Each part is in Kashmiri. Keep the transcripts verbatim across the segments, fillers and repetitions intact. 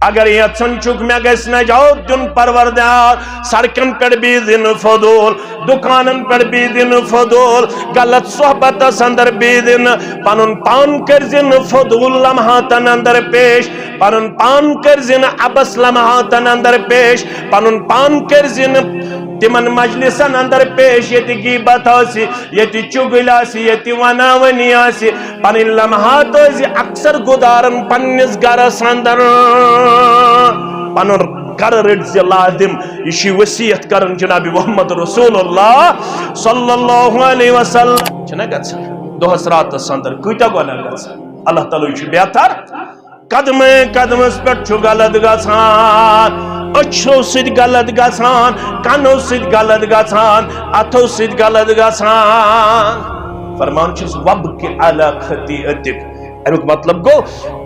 اگر یژھان چھُکھ مےٚ گژھِ نجات دیُن پروردگار، سڑکن پٮ۪ٹھ بِہِتھ یِنہٕ فضوٗل، دُکانن پٮ۪ٹھ بِہِتھ یِنہٕ فضوٗل، غلط صحبتس اندر بِہِتھ یِنہٕ، پنُن پان کٔرۍ زِ نہٕ فضوٗل لمحاتن اندر پیش، پنُن پان کٔرۍ زِ نہٕ عبث لمحاتن اندر پیش، پنُن پان کٔرۍ زِ نہٕ تِمن مجلسن اندر پیش، ییٚتہِ غیبت آسہِ، ییٚتہِ چُگلۍ آسہِ، ییٚتہِ وناوٲنی آسہِ۔ پنٕنۍ لمحات ٲسۍ زِ اکثر گُزاران پننِس گرس اندر، پنُن گرٕ رٔٹۍ زِ لازم۔ یہِ چھِ وصیت کران جناب محمد رسول اللہ صلی اللہ علیہ وسلم۔ چھِنہ گژھان دۄہس راتس اندر کۭتیاہ گۄناہ گژھان؟ اللہ تعالیٰ چھُ بہتر۔ قدمے قدمس پٮ۪ٹھ چھُ غلط گژھان، أچھو سۭتۍ غلط گژھان، کنو سۭتۍ غلط گژھان، اتھو سۭتۍ غلط گژھان۔ فرمان چھُس، "وابکِ علی خطیئتک۔" امیُک مطلب گوٚو،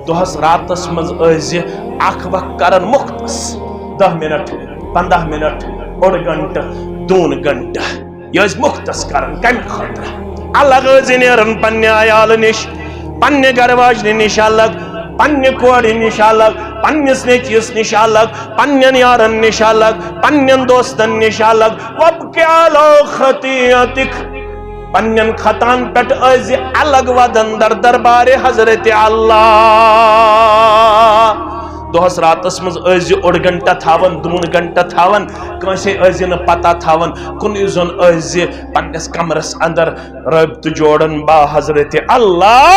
دۄہس راتس منٛز ٲسۍ زِ اکھ وقت کران مختص، دَہ منٹ، پنٛداہ منٹ، اوٚڑ گنٹہٕ، دوٗن گنٹہٕ۔ یہِ ٲسۍ مختص کران۔ کمہِ خٲطرٕ؟ الگ ٲسۍ نیران پننہِ عیالہٕ نِش، پننہِ گرٕ واجنہِ نِش الگ، پننہِ کورِ نِش الگ، پننِس نیٚچوِس نِش الگ، پننٮ۪ن یارن نِش الگ، پننٮ۪ن دوستن نِش الگ۔ وابکِ علی خطیئتک، پننٮ۪ن خطاہن پٮ۪ٹھ ٲسۍ زِ الگ ودان در دربارِ حضرت اللہ۔ دۄہس راتس منٛز ٲسۍ زِ اوٚڑ گنٹہٕ تھاوان، دوٗن گنٹہٕ تھاوان، کٲنٛسے ٲسۍ زِ نہٕ پتہ تھاوان، کُنُے زوٚن ٲسۍ زِ پننِس کمرس اندر رٲبطہٕ جوڑان با حضرت اللہ۔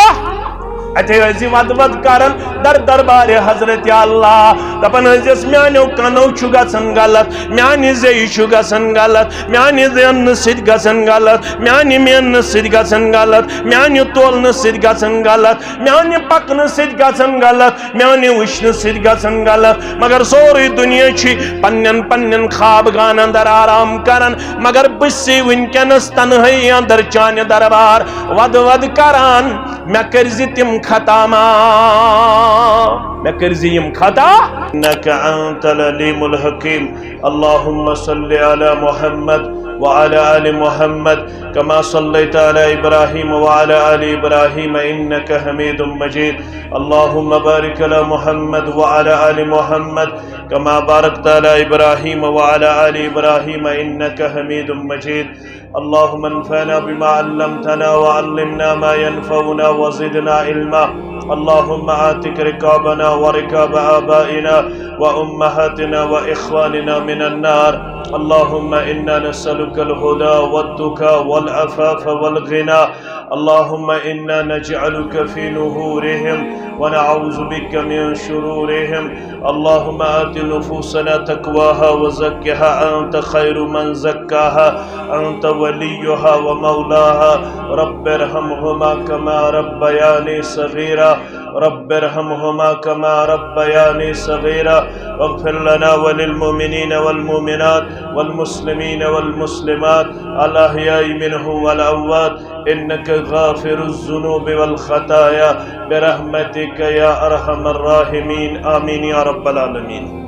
اتے ٲسۍ زِ ودٕ ودٕ کران در دربارِ حضرت اللہ، دپان ٲسۍ زِس، "میانیو کنو چھُ گژھان غلط، میانہِ زیٚیہِ چھُ گژھان غلط، میانہِ زیننہٕ سۭتۍ گژھان غلط، میانہِ میننہٕ سۭتۍ گژھان غلط، میانہِ تولنہٕ سۭتۍ گژھان غلط، میانہِ پکنہٕ سۭتۍ گژھان غلط، میانہِ وٕچھنہٕ سۭتۍ گژھان غلط۔" مگر سورُے دُنیا چھُ پننٮ۪ن پننٮ۪ن خواب گاہن اندر آرام کران، مگر بہٕ چھُسے وٕنکیٚنس تنہٲیی اندر چانہِ دربار ودٕ ودٕ کران۔ مےٚ کٔرۍ زِ تِم خطا معاف، مےٚ کٔرۍ زِ یِم خطا۔ انک انت العلیم الحکیم۔ اللهم صل على محمد وعلى آل محمد كما صليت على إبراهيم وعلى آل إبراهيم إنك حميد مجيد. اللهم بارك على محمد وعلى آل محمد كما باركت على إبراهيم وعلى آل إبراهيم إنك حميد مجيد. اللهم انفعنا بما علمتنا وعلمنا ما ينفعنا وزدنا علما. اللهم اعتق رقابنا ورقاب آبائنا وأمهاتنا وإخواننا من النار. اللهم إنا نسألك الهدى والتقى والعفاف والغنى. اللهم إنا نجعلك في نحورهم ونعوذ بك من شرورهم. اللهم آت نفوسنا تقواها وزكها أنت خير من زكاها أنت وليها ومولاها. رب ارحمهما كما ربياني صغيرا. رب ارحمهما كما ربياني صغيرا. واغفر لنا وللمؤمنين والمؤمنات والمسلمين والمسلمات الأحياء منهم والأموات إنك غافر الذنوب والخطايا برحمتك يا أرحم الراحمين. آمين يا رب العالمين.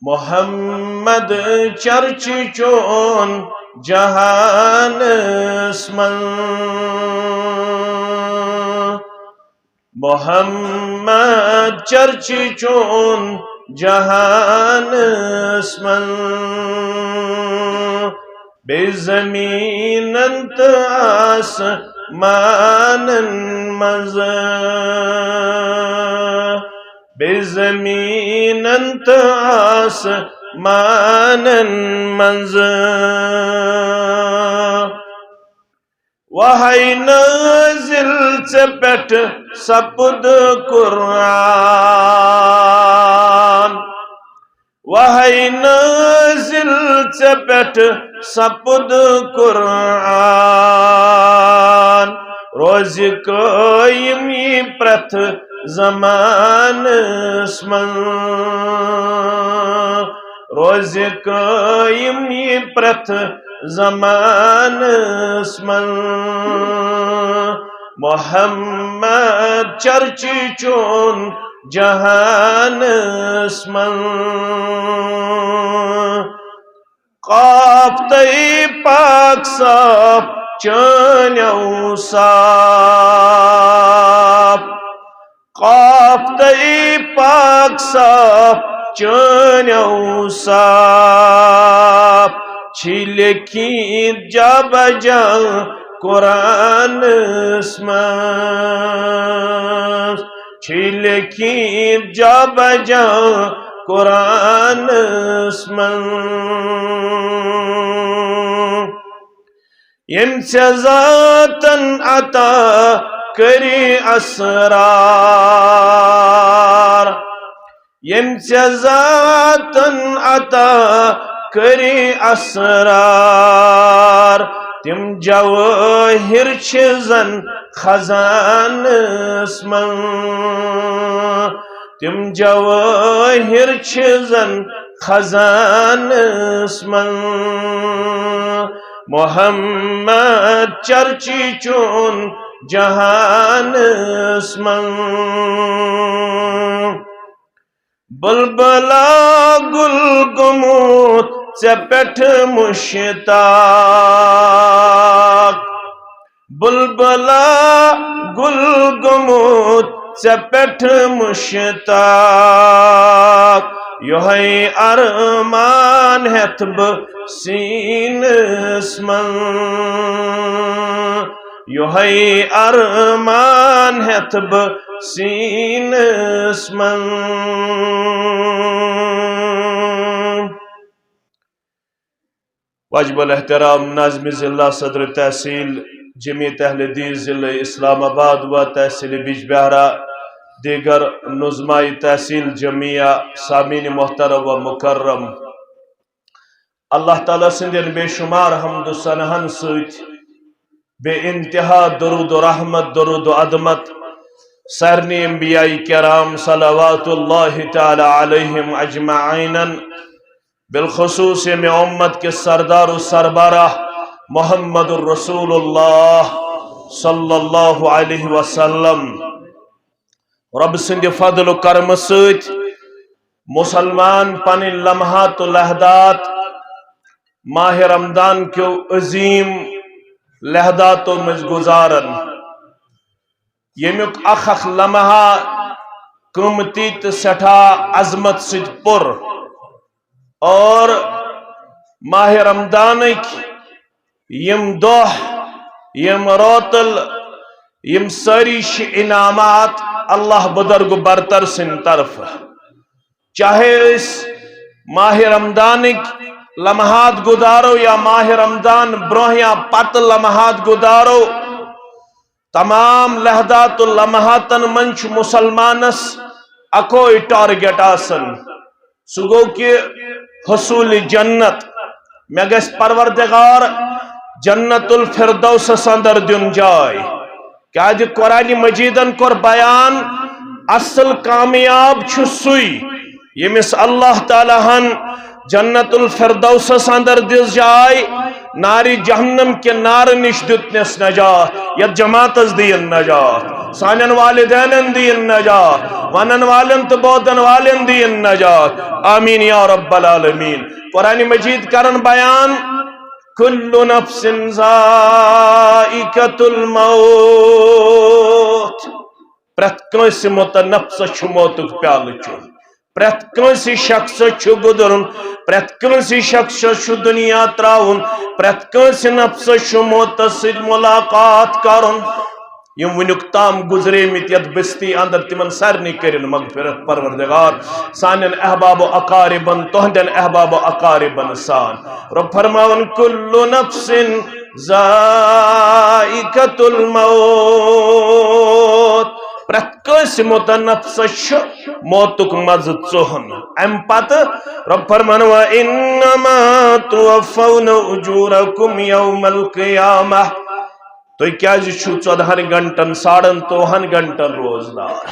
محمد چرچ چون جہانس منٛز۔ محمد چرچ چون جہانس منٛز۔ بیٚیہِ زمیٖنن تہٕ آسمانن منٛز۔ بیٚیہِ زمیٖنن تہٕ آسمانن منٛز۔ وحی نازل ژےٚ پٮ۪ٹھ سپُد قرآن۔ وحی نازل ژےٚ پٮ۪ٹھ سپُد قرآن۔ روزِ قٲیِم یہِ پرٛٮ۪تھ زمانس منٛز۔ روزِ قٲیِم یہِ پرٛٮ۪تھ زمانس منٛز۔ محمد چرچ چون جہانس منٛز۔ قاف تہٕ پاک صاف چٲنۍ اوصاف۔ قاف تہٕ پاک صاف چٲنیو صاف، چھی لیکھِتھ جا بجا قرآنس منٛز، چھی لیکھِتھ جا بجا قرآنس منٛز۔ ییٚمۍ ژےٚ ذاتن عطا کٔری اسرار، ییٚمۍ ژےٚ ذاتن عطا کٔری اسرار، تِم جوٲہِر چھِ زن خزانس منٛز، تِم جوٲہِر چھِ زن خزانس منٛز، محمد چرچی چون جہانس منٛز۔ بلبلا گل گوٚمُت ژےٚ پٮ۪ٹھ مشتاق، بلبلا گل گوٚمُت ژےٚ پٮ۪ٹھ مشتاق، یۄہے ارمان ہٮ۪تھ بہٕ سیٖنس منٛز، یۄہے ارمان ہٮ۪تھ بہٕ سیٖنس منٛز۔ واجب الاحترام ناظم ضلع صدر تحصیل جمیعت اہل حدیث ضلع اسلام آباد و تحصیل بجبہرہ، دیگر نظماء تحصیل جمیعہ، سامعین محترم و مکرم، اللہ تعالیٰ سٕنٛدٮ۪ن بے شمار حمد و ثناہن سۭتۍ بے انتہا درود و رحمت، درود و عظمت سارنٕے انبیاء کرام صلوات اللہ تعالیٰ علیہم اجمعینن، بالخصوص ییٚمہِ امت کِس سردار و سربراہ محمد رسول اللہ صلی اللہ علیہ وسلم۔ رۄب سٕنٛدِ فضل و کرمہٕ سۭتۍ مسلمان پنٕنۍ لمحات و لحظات ماہ رمضان کیو عظیم لحظاتو منٛز گُزارن، ییٚمیُک اکھ اکھ لمحہ قۭمتی تہٕ سٮ۪ٹھاہ عظمت سۭتۍ پُر۔ اور ماہ رمضانٕکۍ یِم دۄہ، یِم روتل، یِم سٲری چھِ انعامات اللہ بزرگ برتر سٕنٛدِ طرفہٕ۔ چاہے أسۍ ماہ رمضانٕکۍ لمحات گُزارو یا ماہ رمضان برونٛہہ یا پتہٕ لمحات گُزارو، تمام لحظات و لمحاتن منٛز چھُ مسلمانس اکوے ٹارگیٹ آسان، سُہ گوٚو کہِ حصول جنت۔ مےٚ گژھِ پروردگار جنت الفردوسس اندر دیُن جاے، کیازِ قرآن مجیدن کوٚر بیان، اصل کامیاب چھُ سُے ییٚمِس اللہ تعالیٰ ہن جنت الفردوسس اندر دِژ جاے، نارِ جہنم کہِ نارٕ نِش دیُتنس نجات، یتھ جماعتس دِیِن نجات، سانٮ۪ن والدینن دِیِن نجات، ونن والٮ۪ن تہٕ بوزن والٮ۪ن دِیِن نجات۔ آمین یا رب العالمین۔ قرآن مجید کرن بیان، کل نفس ذائقۃ الموت، پرٛٮ۪تھ کٲنٛسہِ مُتنفسس چھُ موتُک پیالہٕ چیوٚن۔ پرٛٮ۪تھ کٲنٛسہِ شخصس چھُ گُزرُن، پرٛٮ۪تھ کٲنٛسہِ شخصس چھُ دُنیا ترٛاوُن، پرٛٮ۪تھ کٲنٛسہِ نفسس چھُ موتس سۭتۍ مُلاقات کرُن۔ یِم وٕنیُک تام گُزریمٕتۍ یتھ بستی اندر، تِمن سارنٕے کٔرِن مغفرت پروردگار۔ سانٮ۪ن احباب و اقاربن، تُہنٛدٮ۪ن احباب و اقاربن سان۔ رب فرماوان، کل نفس ذائقۃ الموت، پرٛٮ۪تھ کٲنٛسہِ مُتنفسس چھُ موتُک مزٕ ژوٚہُن۔ امہِ پتہٕ رب فرمان، وانما توفون اجورکم یوم القیامہ، تُہۍ کیازِ چھِو ژۄدہن گھنٹن، ساڑن ژۄوُہن گھنٹن روزدار؟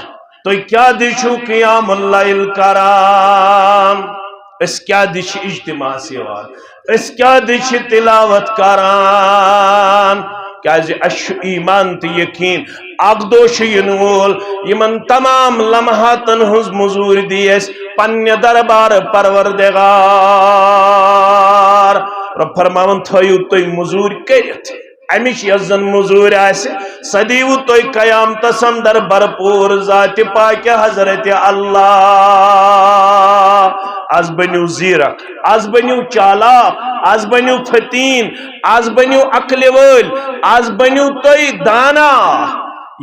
تُہۍ کیازِ چھِو قیام اللیل کران؟ أسۍ کیازِ چھِ اجتماعس یِوان؟ أسۍ کیازِ چھِ تلاوت کران؟ کیازِ اَسہِ چھُ ایمان تہٕ یقین، اکھ دۄہ چھُ یِنہٕ وول، یِمن تمام لمحاتن ہٕنٛز مٔزوٗرۍ دی اَسہِ پننہِ دربار پروردگار۔ رب فرماوان، تھٲیِو تُہۍ مٔزوٗرۍ کٔرِتھ۔ امِچ یۄس زن مٔزوٗرۍ آسہِ، سۄ دِیِو تُہۍ قیامتس اندر بھرپوٗر ذاتِ پاکہِ حضرت اللہ۔ از بٔنِو زیرک، از بٔنِو چالاک، از بٔنِو فتیٖن، از بٔنِو عقلہِ وٲلۍ، از بٔنِو تُہۍ دانا۔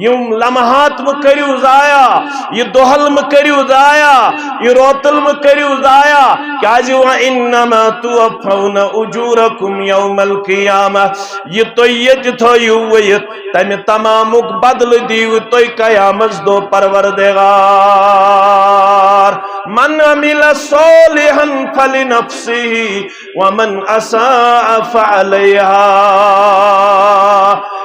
یِم لمحات مہٕ کٔرِو ضایع، یہِ دۄہل مہٕ کٔرِو ضایع، یہِ روتل مہٕ کٔرِو ضایع۔ کیازِ؟ وَإِنَّمَا تُوَفَّوْنَ أُجُورَكُمْ يَوْمَ الْقِيَامَةِ۔ یہِ تُہۍ ییٚتہِ تھٲیِو ؤیِتھ، تَمہِ تمامُک بدلہٕ دِیِو تُہۍ قیامس دۄہ پروردگار۔ مَنْ عَمِلَ صَالِحًا فَلِنَفْسِهِ وَمَنْ أَسَاءَ فَعَلَيْهَا۔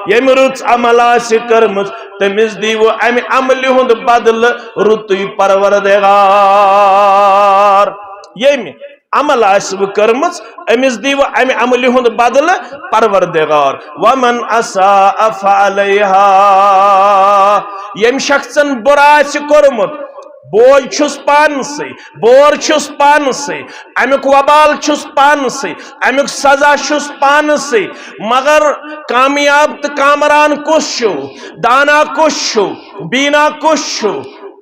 ییٚمۍ رٕژ عمل آسہِ کٔرمٕژ، تٔمِس دیٖوٕ اَمہِ عملہِ ہُنٛد بدلہٕ رُتُے پروردگار۔ ییٚمۍ عمل آسہِ وٕ کٔرمٕژ، أمِس دیٖوٕ اَمہِ عملہِ ہُنٛد بدلہٕ پروردگار۔ وَمَنْ أَسَاءَ فَعَلَيْهَا۔ ییٚمۍ شخصن بُرٕ آسہِ کوٚرمُت، بوج چھُس پانسٕے، بور چھُس پانسٕے، امیُک وبال چھُس پانسٕے، امیُک سزا چھُس پانسٕے۔ مگر کامیاب تہٕ کامران کُس چھُ؟ دانا کُس چھُ؟ بینا کُس چھُ؟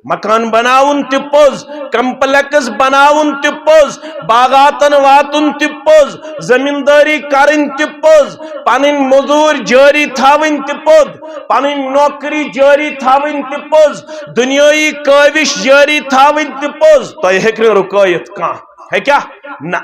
مکان بناوُن تہِ پوٚز، کمپلیکس بناوُن تہِ پوٚز، باغاتن واتُن تہِ پوٚز، زمیٖندٲری کرٕنۍ تہِ پوٚز، پنٕنۍ مٔزوٗرۍ جٲری تھاوٕنۍ تہِ پوٚز، پنٕنۍ نوکری جٲری تھاوٕنۍ تہِ پوٚز، دُنیٲیی کٲوِش جٲری تھاوٕنۍ تہِ پوٚز۔ تۄہہِ ہیٚکہِ نہٕ رُکٲیِتھ کانٛہہ۔ ہیٚکیٛاہ؟ نہ۔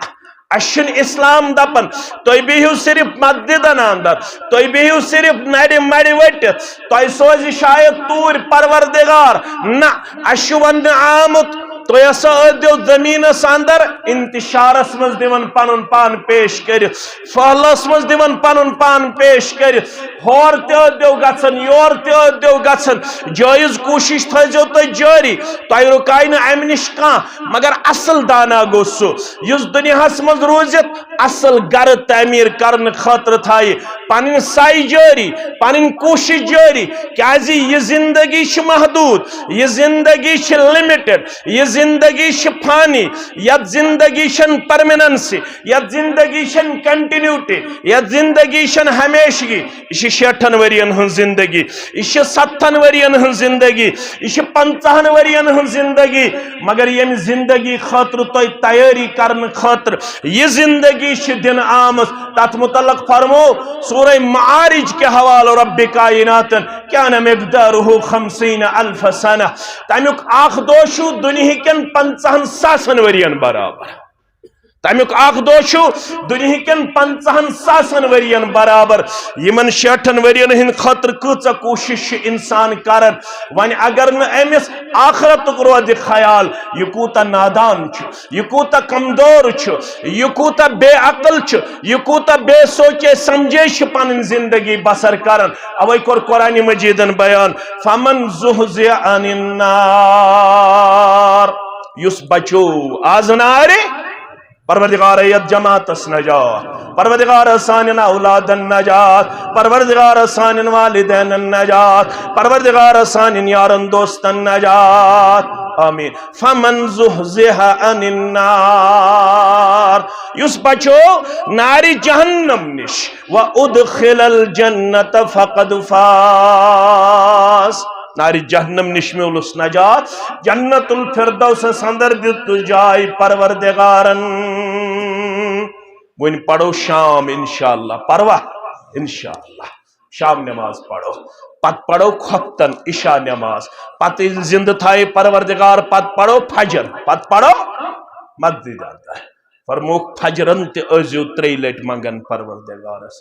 اَسہِ چھُنہٕ اسلام دپان، تُہۍ بِہِو صرف مسجدن اندر، تُہۍ بِہِو صرف نرِ مڑِ ؤٹِتھ، تۄہہِ سوزِ شاید توٗرۍ پروردگار۔ نہ، اَسہِ چھُ وننہٕ آمُت، تُہۍ ہسا ٲسۍزیو زٔمیٖنس اندر انتشارس منٛز دِوان پنُن پان پیش کٔرِتھ، پھٔہلس منٛز دِوان پنُن پان پیش کٔرِتھ، ہور تہِ ٲسۍزیو گژھان، یور تہِ ٲسۍزیو گژھان، جٲیز کوٗشش تھٲیزیو تُہۍ جٲری، تۄہہِ رُکایہِ نہٕ امہِ نِش کانٛہہ۔ مگر اصل دانا گوٚو سُہ، یُس دُنیاہس منٛز روٗزِتھ اصل گرٕ تعمیٖر کرنہٕ خٲطرٕ تھایہِ پنٕنۍ سعی جٲری، پنٕنۍ کوٗشش جٲری۔ کیازِ یہِ زندگی چھِ محدوٗد، یہِ زندگی چھِ لمٹڈ، یہِ زندگی چھِ فانی، یتھ زندگی چھنہٕ پرمیننسی، یتھ زندگی چھنہٕ کنٹینیوٹی، یتھ زندگی چھنہٕ ہمیشگی۔ یہِ چھِ شیٹھن ؤرین ہٕنٛز زندگی، یہِ چھِ ستتھن ؤرین ہٕنٛز زندگی، یہِ چھِ پنژاہن ؤرین ہٕنٛز زندگی۔ مگر ییٚمہِ زندگی خٲطرٕ تۄہہِ تیٲری کرنہٕ خٲطرٕ یہِ زندگی چھِ دِنہٕ آمٕژ، تتھ متعلق فرمو سورہ معارج کہِ حوالہٕ رب کائناتن، کان مقدارہ خمسین الف سنہ۔ تمیُک اکھ دۄہ چھُ دُنیہکٮ۪ن پنژاہن ساسن ؤرین برابر۔ تمیُک اکھ دۄہ چھُ دُنیہکٮ۪ن پنژاہن ساسن ؤرین برابر۔ یِمن شیٹھن ؤرین ہٕنٛدِ خٲطرٕ کۭژاہ کوٗشش چھُ انسان کران۔ وۄنۍ اگر نہٕ أمِس آخرتُک روزِ خیال، یہِ کوٗتاہ نادان چھُ، یہِ کوٗتاہ کمزور چھُ، یہِ کوٗتاہ بے عقل چھُ، یہِ کوٗتاہ بے سوچے سمجھے چھُ پنٕنۍ زندگی بسر کران۔ اوے کوٚر قرآن مجیدن بیان، فمن زحزح عن النار، یُس بچو آز نارِ، پروردگار، یتھ جماعتس نجات، پروردگار، سانٮ۪ن اولادن نجات، پروردگار، سانٮ۪ن والدینن نجات، پروردگار، سانٮ۪ن یارن دوستن نجات۔ آمین۔ فمن زحزح عن النار، یُس بچو نارِ جہنم نِش، وادخل الجنت فقد فاز، نارِ جہنم نِش میولُس نجات، جنت الفردوسس اندر دِتُس جاے پروردگارن۔ وۄنۍ پرو شام انشاءاللہ، پروا انشاءاللہ، شام نماز پرو، پتہٕ پرو خۄفتن عشاء نماز، پتہٕ ییٚلہِ زندٕ تھایہِ پروردگار، پتہٕ پرو فجر، پتہٕ پرو مسجد اندر۔ فرمووُکھ، فجرن تہِ ٲسۍزیو ترٛیٚیہِ لٹہِ منگان پروردگارس،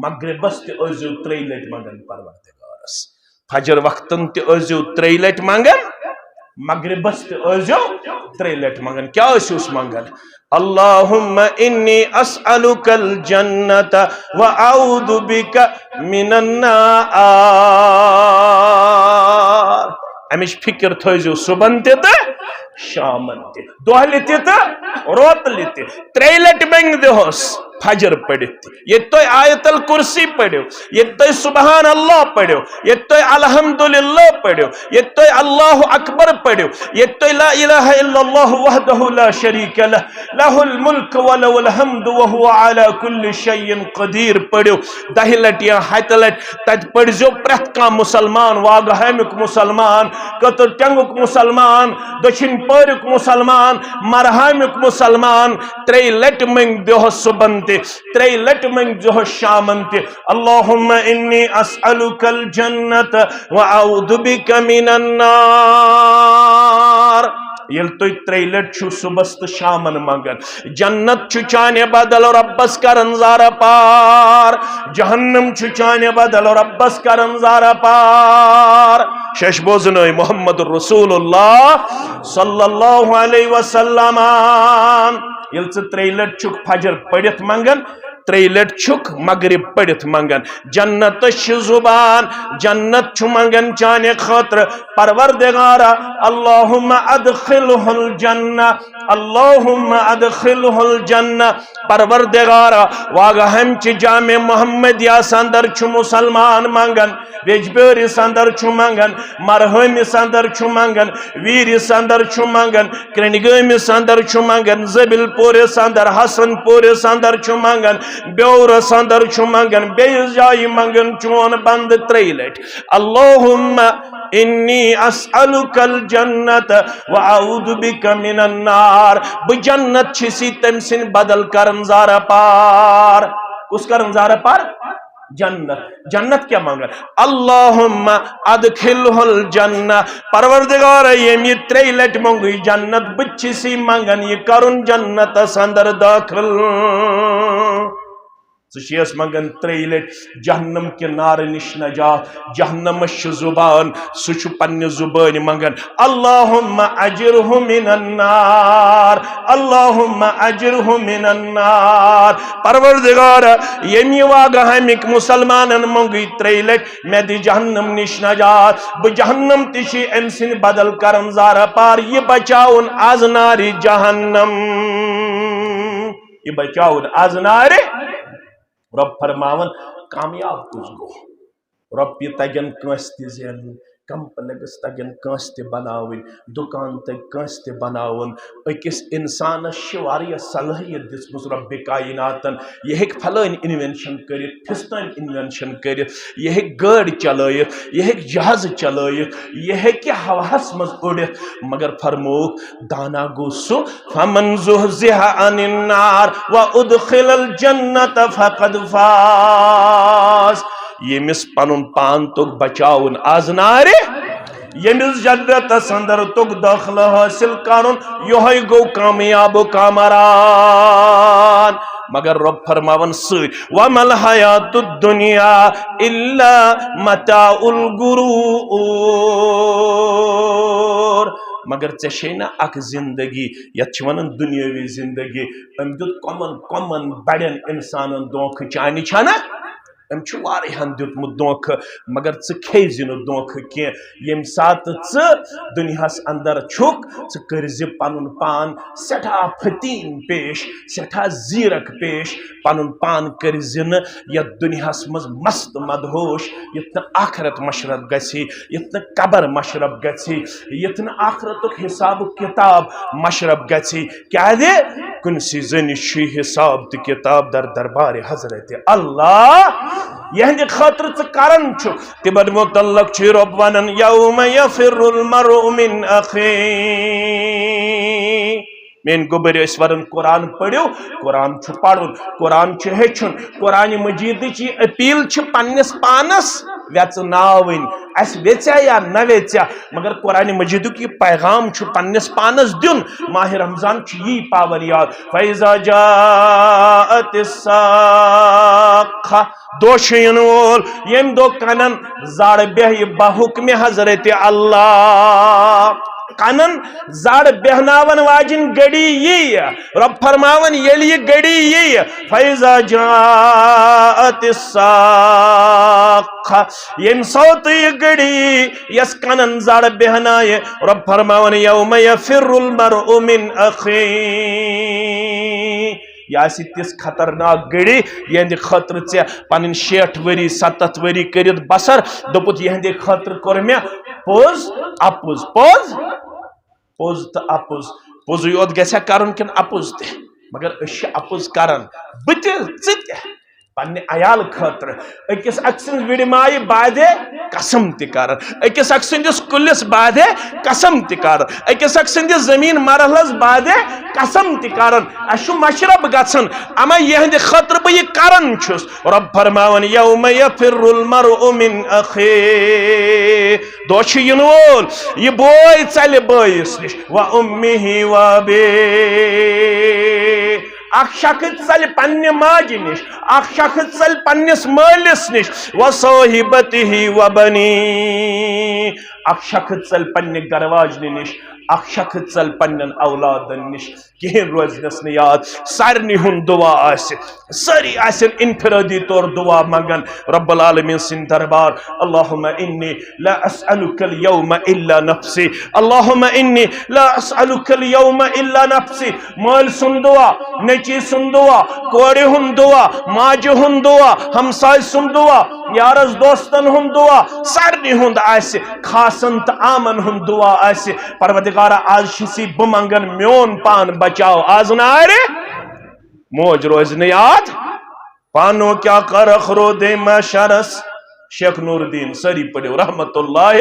مغربس تہِ ٲسۍزیو ترٛیٚیہِ لٹہِ منگان پروردگارس۔ فجر وقتن تہِ ٲسۍزیو ترٛیٚیہِ لٹہِ منگان، مغربس تہِ ٲسۍزیو ترٛیٚیہِ لٹہِ منگان۔ کیٛاہ ٲسِوس منگان؟ اللہم انی اسألک الجنت و اعوذ بک من النار۔ امِچ فکر تھٲیزیو صبحن تہِ تہٕ شامن تہِ، دۄہلہِ تہِ تہٕ روتلہِ تہِ۔ ترٛیٚیہِ لٹہِ منٛگۍ دۄہس فجر پٔرِتھ تہِ۔ ییٚتہِ تُہۍ آیت الکرسی پٔرِو، ییٚتہِ تُہۍ سبحان اللہ پٔرِو، ییٚتہِ تُہۍ الحمدللہ پٔرِو، ییٚتہِ تُہۍ اللہ اکبر پٔرِو، ییٚتہِ تُہۍ لا الہ الا اللہ وحدہ لا شریک لہ، لہ الملک ولہ الحمد وہو علی کل شیء قدیر پٔرِو، دَہہِ لٹہِ یا ہتہِ لٹہِ تتہِ پٔرزیو پرٛٮ۪تھ کانٛہہ مُسلمان، واگہامیُک مُسلمان، کٔتٕر ٹٮ۪نٛگُک مُسلمان، دٔچھِنۍ پٲریُک مُسلمان، مرہامیُک مُسلمان، ترٛیٚیہِ لٹہِ منٛگۍ دۄہس صُبحن تہِ، ترٛیٚیہِ لٹہِ منٛگۍ دۄہس شامن تہِ۔ اللہم انی اسألک الجنت و اعوذ بک من النار۔ ییٚلہِ تُہۍ ترٛیٚیہِ لٹہِ چھِو صُبحس تہٕ شامن منٛگان، جنت چھُ چانہِ بدل رۄبس کران زارٕ پار، جہنم چھُ چانہِ بدل رۄبس کران زارٕ پار۔ شیش بوزنٲے محمد رسول اللہ صلی اللہ علیہ وسلم۔ ییٚلہِ ژٕ ترٛیٚیہِ لٹہِ چھُکھ فجر پٔرِتھ منٛگان، ترٛیٚیہِ لٹہِ چھُکھ مغرب پٔرِتھ منٛگان، جنتس چھِ زبان، جنت چھُ منٛگان چانہِ خٲطرٕ، پروردگارا، اللہم ادخلہ الجنہ، اللہم ادخلہ الجنہ۔ پروردگارا، واگہامچہِ جامع محمدیہ اندر چھُ مُسلمان منٛگان، ویجبیٲرِس اندر چھُ منٛگان، مرہٲمِس اندر چھُ منٛگان، ویٖرِس اندر چھُ منٛگان، کرنڈگٲمِس اندر چھُ منٛگان، زٲبِل پوٗرِس اندر، حسن پوٗرِس اندر چھُ منٛگان، بیورس اندر چھُ منٛگان، بیٚیِس جایہِ منٛگان چون بندٕ ترٛیٚیہِ لٹہِ۔ اللہم انی اسألک الجنت و اعوذ بک من النار۔ بہٕ جنت چھُسی تٔمۍ سٕنٛدِ بدل کران زارٕ پار۔ کُس کران زارٕ پار؟ جنت۔ جنت کیٛاہ منٛگان؟ اللہم ادخلہ الجنہ۔ پروردگار، ییٚمۍ یہِ ترٛیٚیہِ لٹہِ منٛگٕے جنت، بہٕ تہِ چھُسی منٛگان یہِ کرُن جنتس اندر دٲخل۔ ژٕ چھیس منٛگان ترٛیٚیہِ لٹہِ جہنم کہِ نارٕ نِش نجات۔ جہنمس چھِ زبان، سُہ چھُ پننہِ زبٲنۍ منٛگان، اللہم اجرہ من النار، اللہم اجرہ من النار۔ پروردگار، ییٚمہِ واگہامِکۍ مُسلمانن منٛگٕے ترٛیٚیہِ لٹہِ، مےٚ دِ جہنم نِش نجات، بہٕ جہنم تہِ چھُ أمۍ سٕنٛدِ بدل کران زارٕ پار، یہِ بچاوُن از نارِ جہنم، یہِ بچاوُن از نارِ۔ رۄب فرماوان، کامیاب کُس گوٚو؟ رۄپیہِ تگن کٲنٛسہِ تہِ زینٕنۍ، کمپلیکس تگن کٲنٛسہِ تہِ بناوٕنۍ، دُکان تگہِ کٲنٛسہِ تہِ بناوُن۔ أکِس انسانس چھِ واریاہ صلٲحیت دِژمٕژ رۄبِ کایناتن۔ یہِ ہیٚکہِ فلٲنۍ انوینشن کٔرِتھ، فستٲنۍ انوینشن کٔرِتھ، یہِ ہیٚکہِ گٲڑۍ چلٲیِتھ، یہِ ہیٚکہِ جہازٕ چلٲیِتھ، یہِ ہیٚکہِ ہوہس منٛز اُڑِتھ، مگر فرمووُکھ، دانا گوٚو سُہ، فمن زحزح عن النار و ادخل الجنت فقد فاز۔ ییٚمِس پنُن پان توٚگ بچاوُن از نارِ، ییٚمِس جنتس اندر توٚگ دٲخلہٕ حٲصِل کرُن، یِہوٚے گوٚو کامیاب و کامران۔ مگر رۄب فرماوان سۭتۍ، وما الحیات الدنیا الا متاع الغرور۔ مگر ژےٚ چھے نہ اکھ زندگی، یتھ چھِ ونان دُنیٲوی زندگی۔ أمۍ دیُت کۄمن کۄمن بڑٮ۪ن انسانن دھوکہٕ، چانہِ چھا نہ؟ أمۍ چھُ واریاہن دیُتمُت دھوکہٕ، مگر ژٕ کھیزِ نہٕ دھوکہٕ کینٛہہ۔ ییٚمہِ ساتہٕ ژٕ دُنیاہس اندر چھُکھ، ژٕ کٔرزِ پنُن پان سٮ۪ٹھاہ فتیٖن پیش، سٮ۪ٹھاہ زیرک پیش، پنُن پان کٔرزِ نہٕ یتھ دُنیاہس منٛز مست مدہوش، یتھ نہٕ آخرت مشرف گژھی، یتھ نہٕ قبر مشرف گژھی، یتھ نہٕ آخرتُک حساب و کتاب مشرف گژھی۔ کیازِ؟ کُنسٕے زٔنِس چھُے حساب تہٕ کتاب در دربارِ حضرت اللہ۔ یہندِ خٲطرٕ ژٕ کران چھُکھ۔ تِمن متعلق چھُ رۄب ونان، یوم یفر المرء من اخیہ۔ میٲنۍ گوٚبرۍ، ٲسۍ ورن قرآن پٔرِو، قرآن چھُ پرُن، قرآن چھُ ہیٚچھُن۔ قرآن مجیدٕچ یہِ اپیل چھِ پننِس پانس ویژناوٕنۍ، اسہِ ویژیا یا نہ ویژیا، مگر قرآن مجیدُک یہِ پیغام چھُ پننِس پانس دیُن۔ ماہِ رمضان چھُ یی پاوان یاد، فاذا جاءت الصاخہ، دۄہ چھُ یِنہٕ وول، ییٚمہِ دۄہ کنن زر بیہہِ بحکمِ حضرت اللہ۔ کنن زڑ بیہناون واجن گڑی یی۔ رب فرماون، ییٚلہِ یہِ گڑی یی، فیضا جاءت الصاخہ، ییٚمہِ ساتہٕ یہِ گڑی یس کنن زڑ بیہنایہِ، رب فرماون، یوم یفر المرء من اخی، یہِ آسہِ تِژھ خطرناک گڑی، یِہنٛدِ خٲطرٕ ژےٚ پنٕنۍ شیٹھ ؤری، ستتھ ؤری کٔرِتھ بسر۔ دوٚپُتھ، یِہنٛدِ خٲطرٕ کوٚر مےٚ پوٚز اپُز، پوٚز، پوٚز تہٕ اپُز۔ پوٚزُے یوت گژھِ ہا کرُن کِنہٕ اپُز تہِ؟ مگر أسۍ چھِ اپُز کران، بہٕ تہِ، ژٕ تہِ، پننہِ عیال خٲطرٕ۔ أکِس اکھ سٕنٛز وِڑِ مایہِ بادے قسم تہِ کران، أکِس اکھ سٕنٛدِس کُلِس بادے قسم تہِ کران، أکِس اکھ سٕنٛدِس زٔمیٖن مرحلس بادے قسم تہِ کران۔ اَسہِ چھُ مشرب گژھان، اما یِہنٛدِ خٲطرٕ بہٕ یہِ کران چھُس۔ رب فرماوان، یوم یفر المرء من اخی، دۄہ چھُ یِنہٕ وول، یہِ بوے ژلہِ بٲیِس نِش، و امہ و ابی، اکھ شخص ژلہِ پننہِ ماجہِ نِش، اکھ شخص ژلہِ پننِس مٲلِس نِش، و صاحبتہ و بنی، اکھ شخص ژلہِ پننہِ گرواجنہِ نِش، اکھ شخص ژلہِ پننٮ۪ن اولادن نِش۔ کہین روزنس نہٕ یاد، سارنٕے ہُنٛد دعا آسہِ، سٲری آسن انفرادی طور دعا منگان رب العالمین سٕنٛدِ دربار۔ اللہم انی لا اسألک الیوم الا نفسی، اللہم انی لا اسألک الیوم الا نفسی۔ مٲلۍ سُنٛد دعا، نیٚچی سُنٛد دعا، کورِ ہُنٛد دعا، ماجہِ ہُنٛد دعا، ہمسایہِ سُنٛد دعا، یارس دوستن ہُنٛد دعا، سارنٕے ہُنٛد آسہِ، خاصن تہٕ عامن ہُنٛد دعا آسہِ۔ پروردگارا، آز چھُسی بہٕ منگان میون پان بچاو۔ آز نارِ موج روزِ نہٕ یاد۔ پانو کیا کر اخرو دے محشرس۔ شیخ نور الدین، سٲری پٔرِو رحمت اللہ۔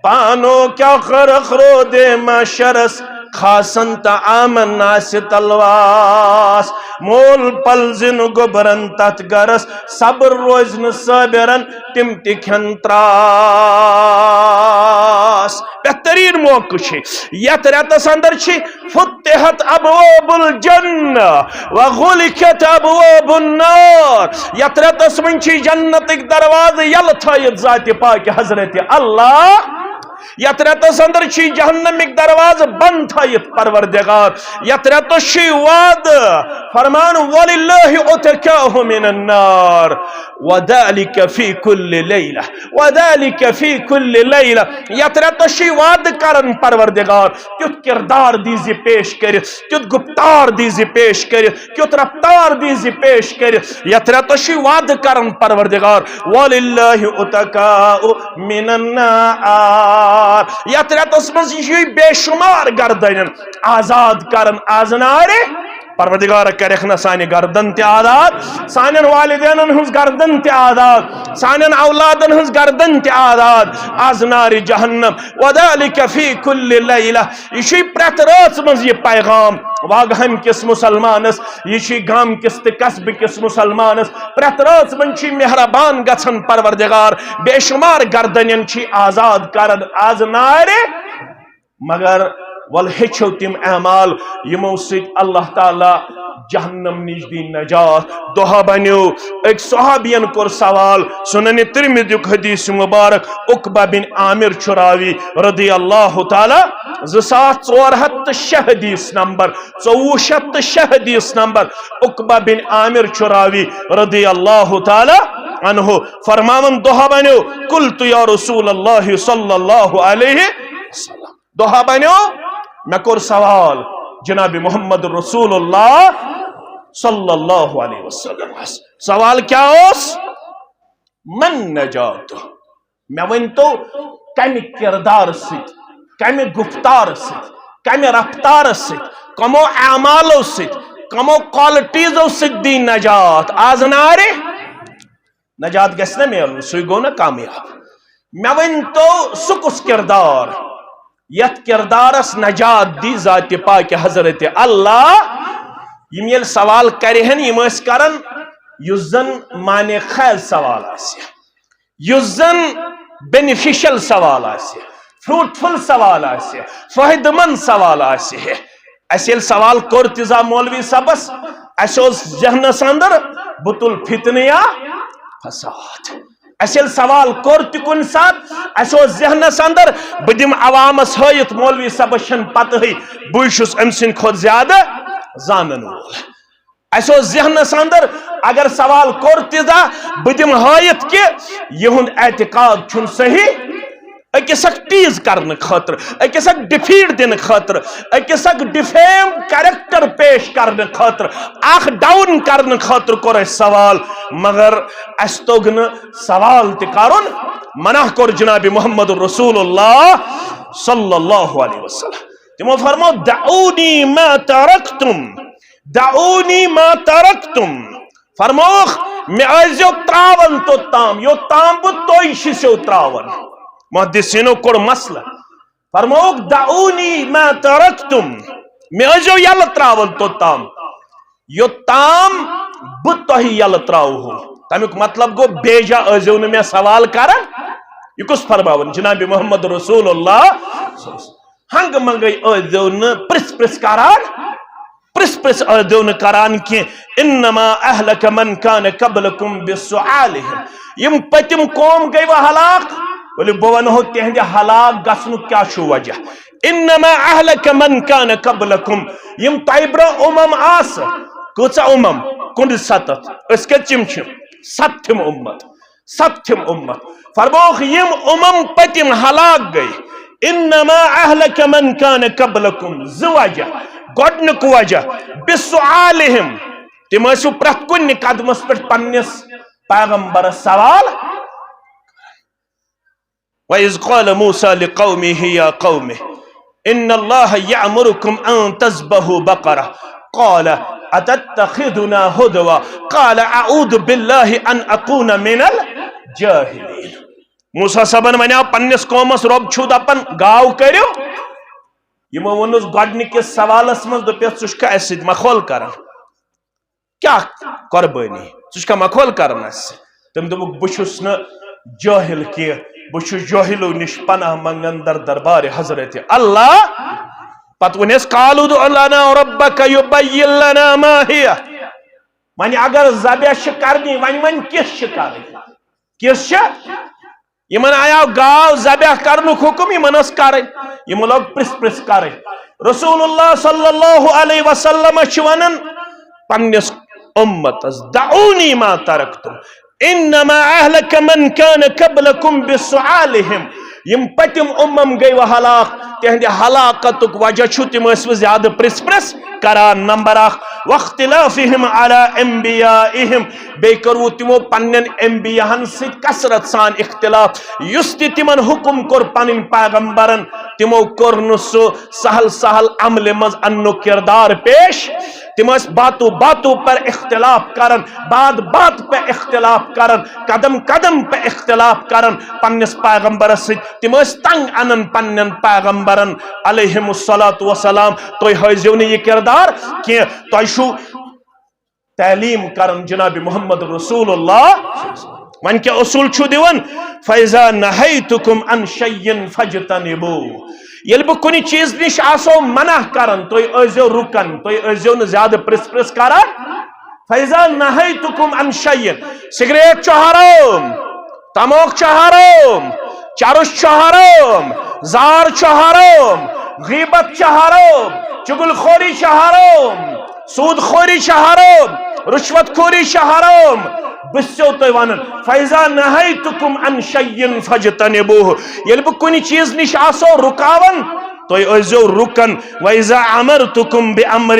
پانو کیا کر اخرو دے محشرس، خاصن تہٕ عامن آسہِ تلواس۔ مول پلزِ نہٕ گوٚبرن تتھ گرس، صبر روزِ نہٕ صٲبرن، تِم تہِ کھٮ۪ن تراس۔ بہترین موقع چھُ یتھ رٮ۪تس اندر چھِ فتحت ابواب الجنہ و غلقت ابواب النار۔ یتھ رٮ۪تس منٛز چھِ جنتٕکۍ دروازٕ یلہٕ تھٲیِتھ ذاتِ پاک حضرت اللہ۔ یتھ رٮ۪تس اندر چھِ جہنمٕکۍ دروازٕ بند تھٲیِتھ پروردگار۔ یتھ رٮ۪تس چھُ وعدٕ فرمان، وللہ عتقاء من النار۔ وذلك في كل ليلة، وذلك في كل ليلة۔ یتھ رٮ۪تس چھُ وعدٕ کران پروردگار، تیُتھ کردار دیزِ پیش کٔرِتھ، تیُتھ گفتار دیزِ پیش کٔرِتھ، کیُتھ رفتار دیزِ پیش کٔرِتھ۔ یتھ رٮ۪تس چھُ وعدٕ کران پروردگار، وللہ عتقاء من النار۔ یتھ رٮ۪تس منٛز یہِ چھُ بے شمار گردنن آزاد کران از نارِ۔ پروردگار کرکھ نہ سانہِ گردن تہِ آزاد، سانٮ۪ن والدینن ہٕنٛز گردن تہِ آزاد، سانٮ۪ن اولادن ہٕنٛز گردن تہِ آزاد از نارِ جہنم۔ وذلك في كل ليلة۔ یہِ چھُے پرٛٮ۪تھ رٲژ منٛز یہِ پیغام واگہن کِس مسلمانس، یہِ چھُے گام کِس تہٕ قصبہٕ کِس مسلمانس۔ پرٛٮ۪تھ رٲژ منٛز چھُے مہربان گژھان پروردگار، بے شمار گردنن چھُے آزاد کران از نارِ۔ مگر ول ہیٚچھو تِم اعمال، یِمو سۭتۍ اللہ تعالیٰ جہنم نِش دی نجات۔ دۄہا بنیو۔ أکۍ صحابین کوٚر سوال، سنن ترمذیُک حدیث مبارک، عقبہ بن عامر چھُ راوی رضی اللہ تعالیٰ، زٕ ساس ژور ہتھ تہٕ شےٚ حدیث نمبر، ژوٚوُہ شیٚتھ تہٕ شےٚ حدیث نمبر، عقبہ بن عامر چھُ راوی رضی اللہ تعالیٰ عنہ۔ فرماون، دۄہا بنیو، قلت یا رسول اللہ صلی اللہ علیہ وسلم۔ دۄہا بنیو، مےٚ کوٚر سوال جناب محمد رسول اللہ صلی اللہ علیہ وسلمس۔ سوال کیٛاہ اوس؟ من نجات؟ مےٚ ؤنۍ تو، کمہِ کردار سۭتۍ، کمہِ گفتار سۭتۍ، کمہِ رفتار سۭتۍ، کمو اعمالو سۭتۍ، کمو کوالٹیزو سۭتۍ دی نجات؟ آز نارِ نجات گژھِ نہ میلُن، سُے گوٚو نہ کامیاب۔ مےٚ ؤنۍ تو، سُہ کُس کردار، یتھ کردارس نجات دی ذاتِ پاک حضرت اللہ؟ یِم ییٚلہِ سوال کرِہن، یِم ٲسۍ کران یُس زن معنی خیز سوال آسہِ، یُس زن بینیفیشل سوال آسہِ، فروٹفل سوال آسہِ، فٲیدٕ مند سوال آسہِ ہے۔ اسہِ ییٚلہِ سوال کوٚر تیٖژا مولوی صٲبس، اسہِ اوس ذہنس اندر بُتُل فتنہٕ یا فساد۔ اسہِ ییٚلہِ سوال کوٚر تہِ کُنہِ ساتہٕ، اسہِ اوس ذہنس اندر، بہٕ دِمہٕ عوامس ہٲیِتھ، مولوی صٲبس چھنہٕ پتہٕے، بٕے چھُس أمۍ سٕنٛدِ کھۄتہٕ زیادٕ زانن وول۔ اسہِ اوس ذہنس اندر، اگر سوال کوٚر تہِ زانٛہہ، بہٕ دِمہٕ ہٲیِتھ کہِ یِہُنٛد اعتقاد چھُنہٕ صحیح۔ أکِس اکھ tease کرنہٕ خٲطرٕ، أکِس اکھ defeat دِنہٕ خٲطرٕ، أکِس اکھ defame character پیش کرنہٕ خٲطرٕ، اکھ down کرنہٕ خٲطرٕ کوٚر اسہِ سوال، مگر اسہِ توٚگ نہٕ سوال تہِ کرُن، منع کوٚر جناب محمد رسول اللہ صلی اللہ علیہ وسلم۔ تِمو فرموو، "دعونی ما ترکتم، دعونی ما ترکتم"۔ فرمووُکھ، "مےٚ ٲسۍزیو ترٛاوان توٚتام، یوٚتام بہٕ تۄہہِ چھِسو ترٛاوان۔" محدثینو کوٚڑ مسلہٕ۔ فرمووُکھ، "دعونی ما ترکتم"، مےٚ ٲسۍزیو یَلہٕ ترٛاوان توٚتام، یوٚتام بہٕ تۄہہِ یَلہٕ ترٛاوہو۔ تَمیُک مطلب گوٚو، بیجا ٲسۍزیو نہٕ مےٚ سوال کران۔ یہِ کُس فرماوان؟ جناب محمد رسول اللہ۔ ہنگہٕ منگے ٲسۍزیو نہٕ پرژھ پرژھ کران، پرژھ پرژھ ٲسۍزیو نہٕ کران کینٛہہ۔ "انما اہلک من کان قبلکم بسؤالہم"، یِم پٔتِم قوم گٔے وۄنۍ ہلاک، ؤلِو بہٕ ونہو تِہنٛدِ ہلاک گژھنُک کیٛاہ چھُ وجہ۔ "انما اہلک من کان قبلکم"، یِم تۄہہِ برونٛہہ امم آسہٕ، کۭژاہ امم؟ کُنہٕ ستتھ۔ أسۍ کٔژِم چھِ؟ ستتھِم امت۔ ستتھِم امت۔ فرمووُکھ، یِم امم پٔتِم ہلاک گٔے، "انما اہلک من کان قبلکم"، زٕ وجہ۔ گۄڈنیُک وجہ، "بسؤالہم"، تِم ٲسِو پرٛٮ۪تھ کُنہِ قدمس پٮ۪ٹھ پننِس پیغمبرس سوال۔ "وَإِذْ قَالَ مُوسَى لِقَوْمِهِ يَا قَوْمِ إِنَّ اللَّهَ يَأْمُرُكُمْ أَن تَذْبَحُوا بَقَرَةً قَالُوا أَتَتَّخِذُنَا هُزُوًا قَالَ أَعُوذُ بِاللَّهِ أَنْ أَكُونَ مِنَ الْجَاهِلِينَ"۔ موسیٰ صٲبن ونیاو پننِس قومس، "رۄب چھُو دپان گاو کٔرِو؟" یِمو ووٚنُس گۄڈنِکِس سوالس منٛز، دوٚپُکھ، "ژٕ چھُکھا اسہِ سۭتۍ مخول کران؟" کیٛاہ قۄربٲنی؟ ژٕ چھُکھا مخول کران اسہِ؟ تٔمۍ دوٚپُکھ، "بہٕ چھُس نہٕ جٲہِل کینٛہہ، بہٕ چھُس جٲہِلو نِش پناہ منٛگان در دربارِ حضرت اللہ۔" پتہٕ ووٚن اَسہِ، "قالوا ادع لنا ربك يبين لنا ما هي۔" وۄنۍ اگر ذبح چھِ کرنی، وۄنۍ وۄنۍ کِژھ چھِ کرٕنۍ؟ کِژھ چھِ؟ یِمن آیاو گاو ذبح کرنُک حُکم، یِمن ٲس کرٕنۍ۔ یِمو لوگ پرژھ پرژھ کرٕنۍ۔ رسول اللہ صلی اللہ علیہ وسلم چھِ ونان پننِس اُمتس، "دعونی ما ترکتم، انما اہلک من کان قبلکم بسؤالہم"۔ یِم پٔتِم اُمم گٔے وۄنۍ ہلاک، تِہنٛدِ ہلاکتُک وجہ چھُ تِم ٲسۍ وۄنۍ زیادٕ پرژھ پرژھ کران۔ نمبر اکھ، واختلافہم علی انبیائہم، بیٚیہِ کٔروٕ تِمو پننٮ۪ن انبیاہن سۭتۍ کثرت سان اختلاف۔ یُس تہِ تِمن حُکم کوٚر پنٕنۍ پیغمبرن، تِمو کوٚر نہٕ سُہ سہل سہل عملہِ منٛز اننُک کردار پیش۔ تِم ٲسۍ باتو باتو پر اختلاف کران، بات بات پہ اختلاف کران، قدم قدم پہ اختلاف کران پننِس پیغمبرس سۭتۍ۔ تِم ٲسۍ تنگ انان پننٮ۪ن پیغمبرن علیہم الصلوۃ والسلام، "تُہۍ ہٲیزیو نہٕ یہِ کردار کینٛہہ، تۄہہِ چھُو تعلیٖم کران جناب محمد رسول اللہ۔" وۄنۍ کیٛاہ اصوٗل چھُو دِوان؟ "فَإِذَا نَهَيْتُكُمْ عَنْ شَيْءٍ فَاجْتَنِبُوهُ"۔ ییٚلہِ بہٕ کُنہِ چیٖز نِش آسو منع کران، تُہۍ ٲسۍزیو رُکان، تُہۍ ٲسۍزیو نہٕ زیادٕ پرژھ پرژھ کران۔ "فَإِذَا نَهَيْتُكُمْ عَنْ شَيْءٍ"، سگریٹ چھُ حرام، تموک چھُ حرام، چرس چھُ حرام، زار چھُ حرام، غیبت چھُ حرام، چغل خوری چھُ حرام، سود خوری چھِ حرام، رشوت خوری چھِ حرام۔ بہٕ چھُسو تۄہہِ ونان، "فَإِذَا نَهَيْتُكُمْ عَنْ شَيْءٍ فَاجْتَنِبُوهُ"۔ ییٚلہِ بہٕ کُنہِ چیٖز نِش آسو رُکاوان، تُہۍ ٲسۍزیو رُکان۔ "وَإِذَا أَمَرْتُكُمْ بِأَمْرٍ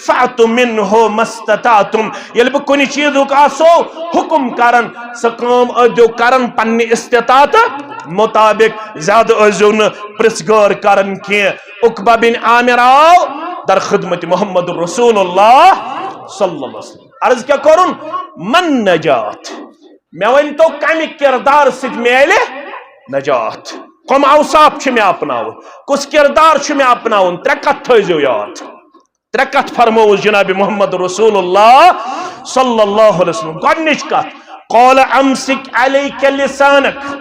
فَأْتُوا مِنْهُ مَا اسْتَطَعْتُمْ"۔ ییٚلہِ بہٕ کُنہِ چیٖزُک آسو حُکُم کران، سۄ کٲم ٲسۍزیو کران پننہِ استطاعتہٕ مُطابق، زیادٕ ٲسۍزیو نہٕ پرژھ گٲر کران کینٛہہ۔ عقبہ بن عامر آو در خدمت محمد رسول اللہ صلی اللہ علیہ وسلم۔ عرض کیٛاہ کوٚرُن؟ "من نجات"، مےٚ ؤنۍ تو کمہِ کردار سۭتۍ میلہِ نجات؟ کم اوصاف چھِ مےٚ اپناوُن؟ کُس کردار چھُ مےٚ اپناوُن؟ ترٛےٚ کتھ تھٲیزیو یاد۔ ترٛےٚ کتھ فرمٲوٕس جناب محمد رسول اللہ صلی اللہ علیہ وسلم۔ گۄڈنِچ کتھ، "قال امسک علیک لسانک"۔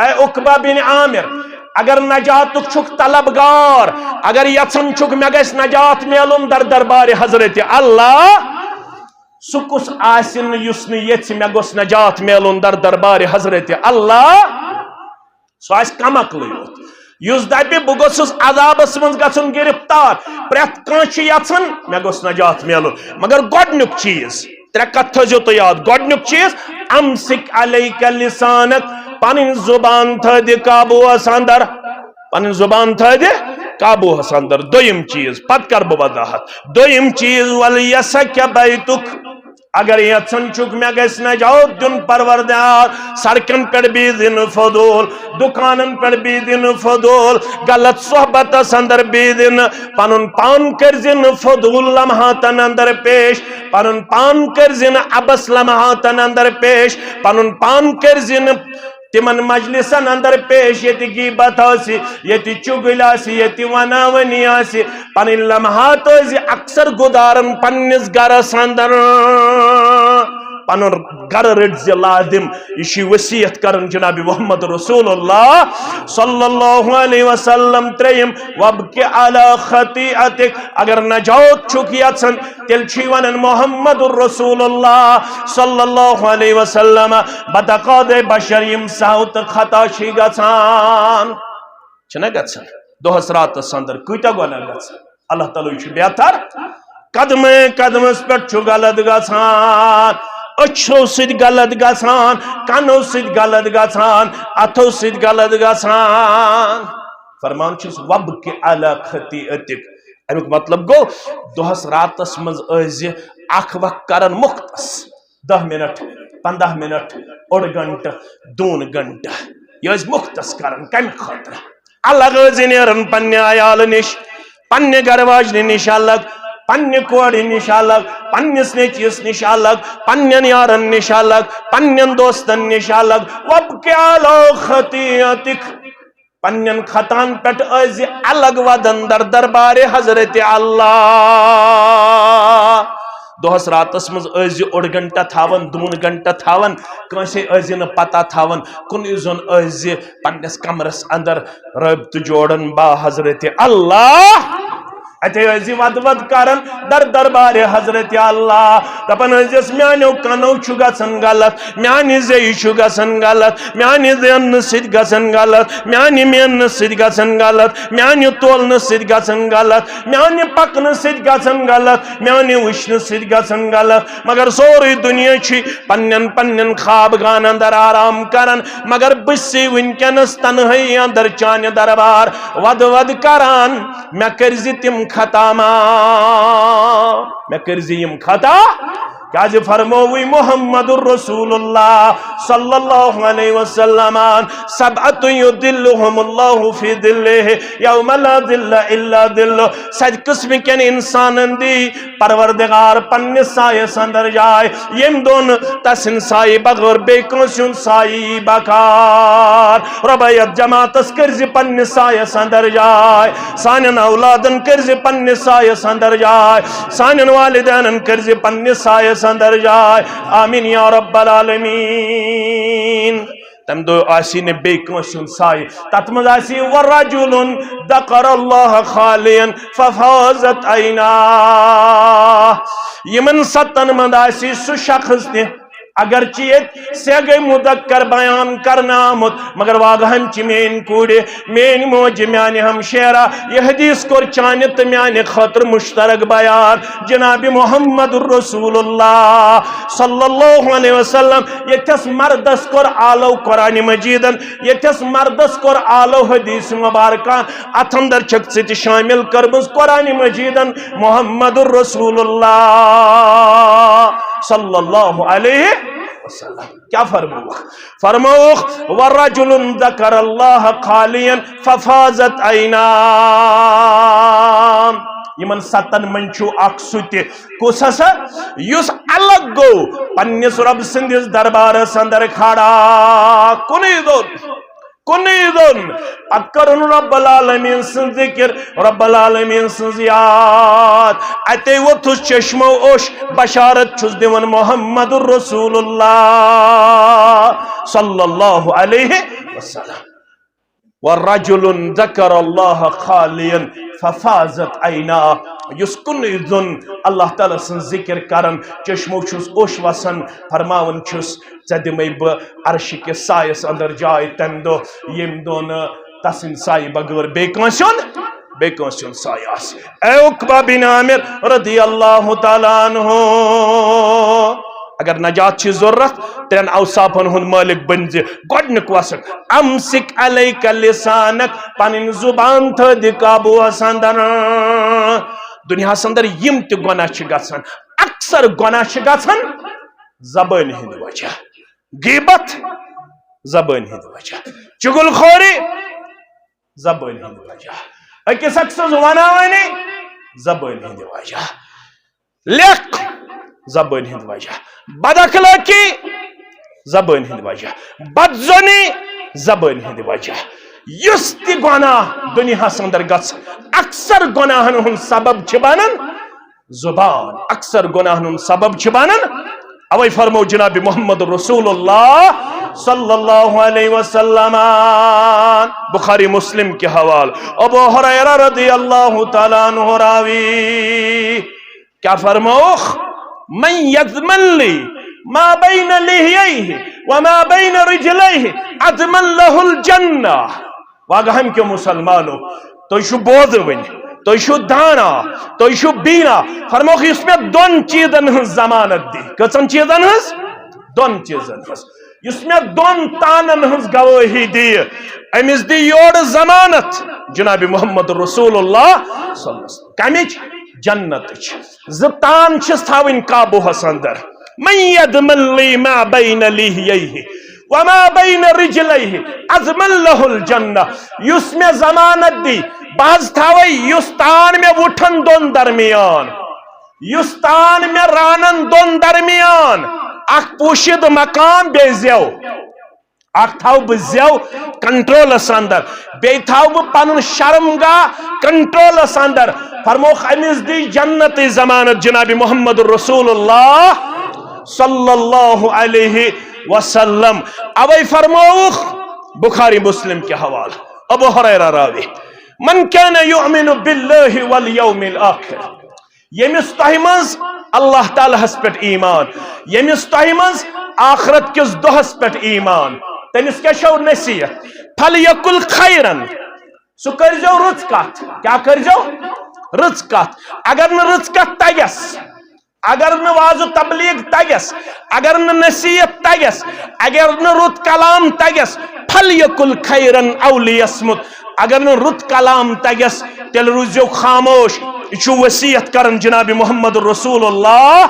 اے عقبہ بن عامر، اگر نجاتُک چھُکھ طلبگار، اگر یژھان چھُکھ مےٚ گژھِ نجات میلُن در دربارِ حضرت اللہ، سُہ کُس آسہِ نہٕ یُس نہٕ یژھِ مےٚ گوٚژھ نجات میلُن در دربارِ حضرت اللہ؟ سُہ آسہِ کم عقلٕے یوت، یُس دپہِ بہٕ گوٚژھُس عذابس منٛز گژھُن گرفتار۔ پرٛٮ۪تھ کانٛہہ چھُ یژھان مےٚ گوٚژھ نجات میلُن، مگر گۄڈنیُک چیٖز، ترٛےٚ کتھ تھٲیزیو تُہۍ یاد۔ گۄڈنیُک چیٖز، امسک علیک لسانک، پنٕنۍ زبان تھٲیزِ قابوٗوس اندر، پنٕنۍ زبان تھٲیزِ قابوٗوس اندر۔ دوٚیِم چیٖز، پتہٕ کرٕ بہٕ وضاحت۔ دوٚیِم چیٖز، ولیسک بیتک، اگر یژھان چھُکھ مےٚ گژھِ نجات دیُن پروردگار، سڑکن پٮ۪ٹھ بیٚیہِ دِنہٕ فضوٗل، دُکانن پٮ۪ٹھ بیٚیہِ دِنہٕ فضوٗل، غلط صحبتس اندر بیٚیہِ دِنہٕ، پنُن پان کٔرزِ نہٕ فضوٗل لمحاتن اندر پیش، پنُن پان کٔرزِ نہٕ عبث لمحاتن اندر پیش، پنُن پان کٔرزِ نہٕ تِمن مجلسن اندر پیش، ییٚتہِ غیبت آسہِ، ییٚتہِ چُگلۍ آسہِ، ییٚتہِ وناونی آسہِ۔ پنٕنۍ لمحات ٲسۍ اکثر گُزاران پننِس گرس اندر۔ پنُن گرٕ رٔٹۍ زِ لازم۔ یہِ چھِ وصیت کران جناب محمد رسول اللہ صلی اللہ علیہ وسلم۔ ترٛیٚیِم، وابکِ علی خطیئتک۔ اگر نجات چھُکھ یژھان، تیٚلہِ چھُے ونان محمد رسول اللہ صلی اللہ علیہ وسلم، بتقاضِ بشر، یِم سہو تہٕ خطا چھِ گژھان۔ چھِنہ گژھان؟ دۄہس راتس اندر کۭتیاہ گۄناہ گژھان؟ اللہ تعالیٰ چھُ بہتر۔ قدمے قدمس پٮ۪ٹھ چھُ غلط گژھان، أچھو سۭتۍ غلط گژھان، کنو سۭتۍ غلط گژھان، اتھو سۭتۍ غلط گژھان۔ فرمان چھُس، وابکِ علی خطیئتک۔ امیُک مطلب گوٚو، دۄہس راتس منٛز ٲسۍ زِ اکھ وقت کران مختص، دَہ منٹ، پنٛداہ منٹ، اوٚڑ گھنٹہٕ، دوٗن گھنٹہٕ۔ یہِ ٲسۍ مختص کران۔ کمہِ خٲطرٕ؟ الگ ٲسۍ زِ نیران پننہِ عیالہٕ نِش، پننہِ گرٕ واجنہِ نِش الگ، پننہِ کورِ نِش الگ، پننِس نیٚچوِس نِش الگ، پننٮ۪ن یارن نِش الگ، پننٮ۪ن دوستن نِش الگ۔ وابکِ علی خطیئتک۔ پننٮ۪ن خطاہن پٮ۪ٹھ ٲسۍ زِ الگ ودان در دربارِ حضرت اللہ۔ دۄہس راتس منٛز ٲسۍ زِ اوٚڑ گھنٹہٕ تھاوان، دوٗن گھنٹہٕ تھاوان، کٲنٛسے ٲسۍ زِ نہٕ پتہ تھاوان، کُنُے زوٚن ٲسۍ زِ پننِس کمرس اندر رٲبطہٕ جوڑان با حضرت اللہ۔ اتے ٲسۍ زِ ود ود کران در دربارِ حضرت اللہ، دپان ٲسۍ زِس، میانیو کنو چھُ گژھان غلط، میانہِ زیٚیہِ چھُ گژھان غلط، میانہِ زیننہٕ سۭتۍ گژھان غلط، میانہِ میننہٕ سۭتۍ گژھان غلط، میانہِ تولنہٕ سۭتۍ گژھان غلط، میانہِ پکنہٕ سۭتۍ گژھان غلط، میانہِ وٕچھنہٕ سۭتۍ گژھان غلط۔ مگر سورُے دُنیا چھُ پننٮ۪ن پننٮ۪ن خواب گاہن اندر آرام کران، مگر بہٕ چھُسے وٕنکیٚنس تنہٲیی اندر چانہِ دربار ود ود کران۔ مےٚ کٔرۍ زِ تِم خطا معاف، مےٚ کٔرۍ زِ یِم خطا۔ کیازِ فرمووٕے محمد رسول اللہ صلی اللہ علیہ وسلم، سبعة یظلهم اللہ فی ظلہ یوم لا ظل الا ظلہ۔ ستہِ قسمہٕ کٮ۪ن انسانن دی پروردگار پننِس سایس اندر جاے، ییٚمۍ دۄن تسٕنٛدِ سایہِ بغٲر بیٚیہِ کٲنٛسہِ ہُنٛد سایہِ یی بکار۔ رۄبا، یتھ جماعتس کٔرۍ زِ پننِس سایس اندر جاے، سانٮ۪ن اولادن کٔرۍ زِ پننِس سایس اندر جاے، سانٮ۪ن والدینن کٔرۍ زِ پننِس سایس اندر جاے۔ آمین یا رب العالمین۔ تمہِ دۄہ آسی نہٕ بیٚیہِ کٲنٛسہِ ہُنٛد سایہِ۔ تتھ منٛز آسی، ورجل ذکر اللہ خالیا ففاضت عیناہ۔ یِمن ستن منٛز آسی سُہ شخص تہِ، اگرچہ ییٚتہِ صیغہ مذکر بیان کرنہٕ آمُت، مگر واگہن چھِ میٲنۍ کورِ، میٲنۍ موج، میانہِ ہمشیرہ، یہِ حدیث کوٚر چانہِ تہٕ میانہِ خٲطرٕ مشترک بیان۔ جناب محمد رسول اللہ صلی اللہ علیہ وسلم، یتھس مردس کوٚر آلو قرآن مجیدن، یتھس مردس کوٚر آلو حدیث مبارکان، اتھ اندر چھکھ ژٕ تہِ شامل کٔرمٕژ قرآن مجیدن محمد رسول اللہ صلی اللہ علیہ وسلم۔ کیا فرمووُکھ؟ فرمووُکھ، ورجل ذکر اللہ خالیا ففاضت عیناہ۔ یِمن ستن منٛز چھُ اکھ سُہ تہِ، کُس ہسا؟ یُس الگ گوٚو پننِس رۄب سٕنٛدِس دربارس اندر کھڑا، کُنُے زوٚن، کُنُے زوٚن۔ پتہٕ کٔرٕن رب العالمین سٕنٛز ذکر، رب العالمین سٕنٛز یاد۔ اتے ووٚتھُس چشمو اوٚش، بشارت چھُس دِوان محمد رسول اللہ صلی اللہ علیہ وسلم۔ ورجل ذکر اللہ خالیا ففاضت عینا۔ یُس کُنُے زوٚن اللہ تعالیٰ سٕنٛز ذکر کران، چشمو چھُس اوٚش وسان، فرماوان چھُس، ژےٚ دِمے بہٕ عرشہِ کِس سایس اندر جاے تمہِ دۄہ، ییٚمہِ دۄہ نہٕ تسٕنٛدِ سایہِ بغٲر بیٚیہِ کٲنٛسہِ ہُنٛد، بیٚیہِ کٲنٛسہِ ہُنٛد سایہِ آسہِ۔ اے عقبہ بن عامر رضی اللہ تعالیٰ عنہ، اگر نجات چھ ضرورت، ترٛٮ۪ن اوصافن ہُنٛد مٲلِک بٔنۍ زِ۔ گۄڈٕنیُک وصف، امسک علیک لسانک، پنٕنۍ زبان تھٲو دِ قابوٗہس اندر۔ دُنیاہس اندر یِم تہِ گۄناہ چھِ گژھان، اکثر گۄناہ چھِ گژھان زبٲنۍ ہٕنٛدِ وجہ۔ غیبت زبٲنۍ ہٕنٛدِ وجہ، چُغل خوری زبٲنۍ ہٕنٛدِ وجہ، أکِس أکۍ سٕنٛز وناوٲنی زبٲنۍ ہٕنٛدِ وجہ، لیکھ زبٲنۍ ہٕنٛدِ وجہ، بد اخلٲقی زبٲنۍ ہٕنٛدِ وجہ، بد زنی زبٲنۍ ہٕنٛدِ وجہ۔ یُس تہِ گۄناہ دُنیاہس اندر گژھِ، اکثر گۄناہن ہُنٛد سبب چھِ بنان زبان، اکثر گۄناہن ہُنٛد سبب چھِ بنان۔ اوے فرمو جناب محمد رسول اللہ صلی اللہ علیہ وسلم، بخاری مسلم کے حوال، ابو ہریرہ رضی اللہ تعالیٰ عنہ راوی، کیا فرموخ؟ من یضمن لی ما بین لحییہ وما بین رجلیہ اضمن لہ الجنہ۔ واگہم کیو مسلمانو، تُہۍ چھِو بوزوٕنۍ، تُہۍ چھِو دانا، تُہۍ چھِو بینا۔ فرموکھ، یُس مےٚ دۄن چیٖزن ہٕنٛز ضمانت دی۔ کٔژن چیٖزن ہٕنٛز؟ دۄن چیٖزن ہٕنٛز۔ یُس مےٚ دۄن تانن ہٕنٛز گوٲہی دی، أمِس دی یورٕ ضمانت جناب محمد رسول اللہ صلی اللہ علیہ وسلم۔ کمِچ؟ جنتٕچ۔ زٕ تان چھِس تھاوٕنۍ قابوہس اندر۔ من یضمن لی ما بین لحییہ وما بین رجلیہ اضمن لہ الجنہ۔ یُس مےٚ ضمانت دی، بہٕ حظ تھاوے یُس تان مےٚ وُٹھن دۄن درمیان، یُس تان مےٚ رانن دۄن درمیان، اکھ پوشیدٕ مقام بیٚیہِ زیو، اکھ تھاو بہٕ زیو کنٹرولس اندر، بیٚیہِ تھاو بہٕ پنُن شرمگاہ کنٹرولس اندر۔ فرموکھ، أمِس دی جنتٕچ ضمانت جناب محمد رسول اللہ صلی اللہ علیہ وسلم۔ اوے فرمووُکھ بخاری مسلم کے حوالہ، ابو ہریرہ راوی، من کان یؤمن باللہ والیوم الآخر، ییٚمِس تۄہہِ منٛز اللہ تعالیٰ ہس پٮ۪ٹھ ایمان، ییٚمِس تۄہہِ منٛز آخرت کِس دۄہس پٮ۪ٹھ ایمان، تٔمِس کیٛاہ چھو نصیحت؟ فلیقل خیرن، سُہ کٔرۍزیو رٕژ کتھ۔ کیٛاہ کٔرۍزیو؟ رٕژ کتھ۔ اگر نہٕ رٕژ کتھ تگٮ۪س، اگر نہٕ وعظ و تبلیغ تگٮ۪س، اگر نہٕ نصیحت تگٮ۪س، اگر نہٕ رُت کلام تگٮ۪س، فلیقل خیرن او لیصمت۔ اگر نہٕ رُت کلام تگٮ۪س، تیٚلہِ روٗزِو خاموش۔ یہِ چھُ وصیت کران جناب محمد رسول اللہ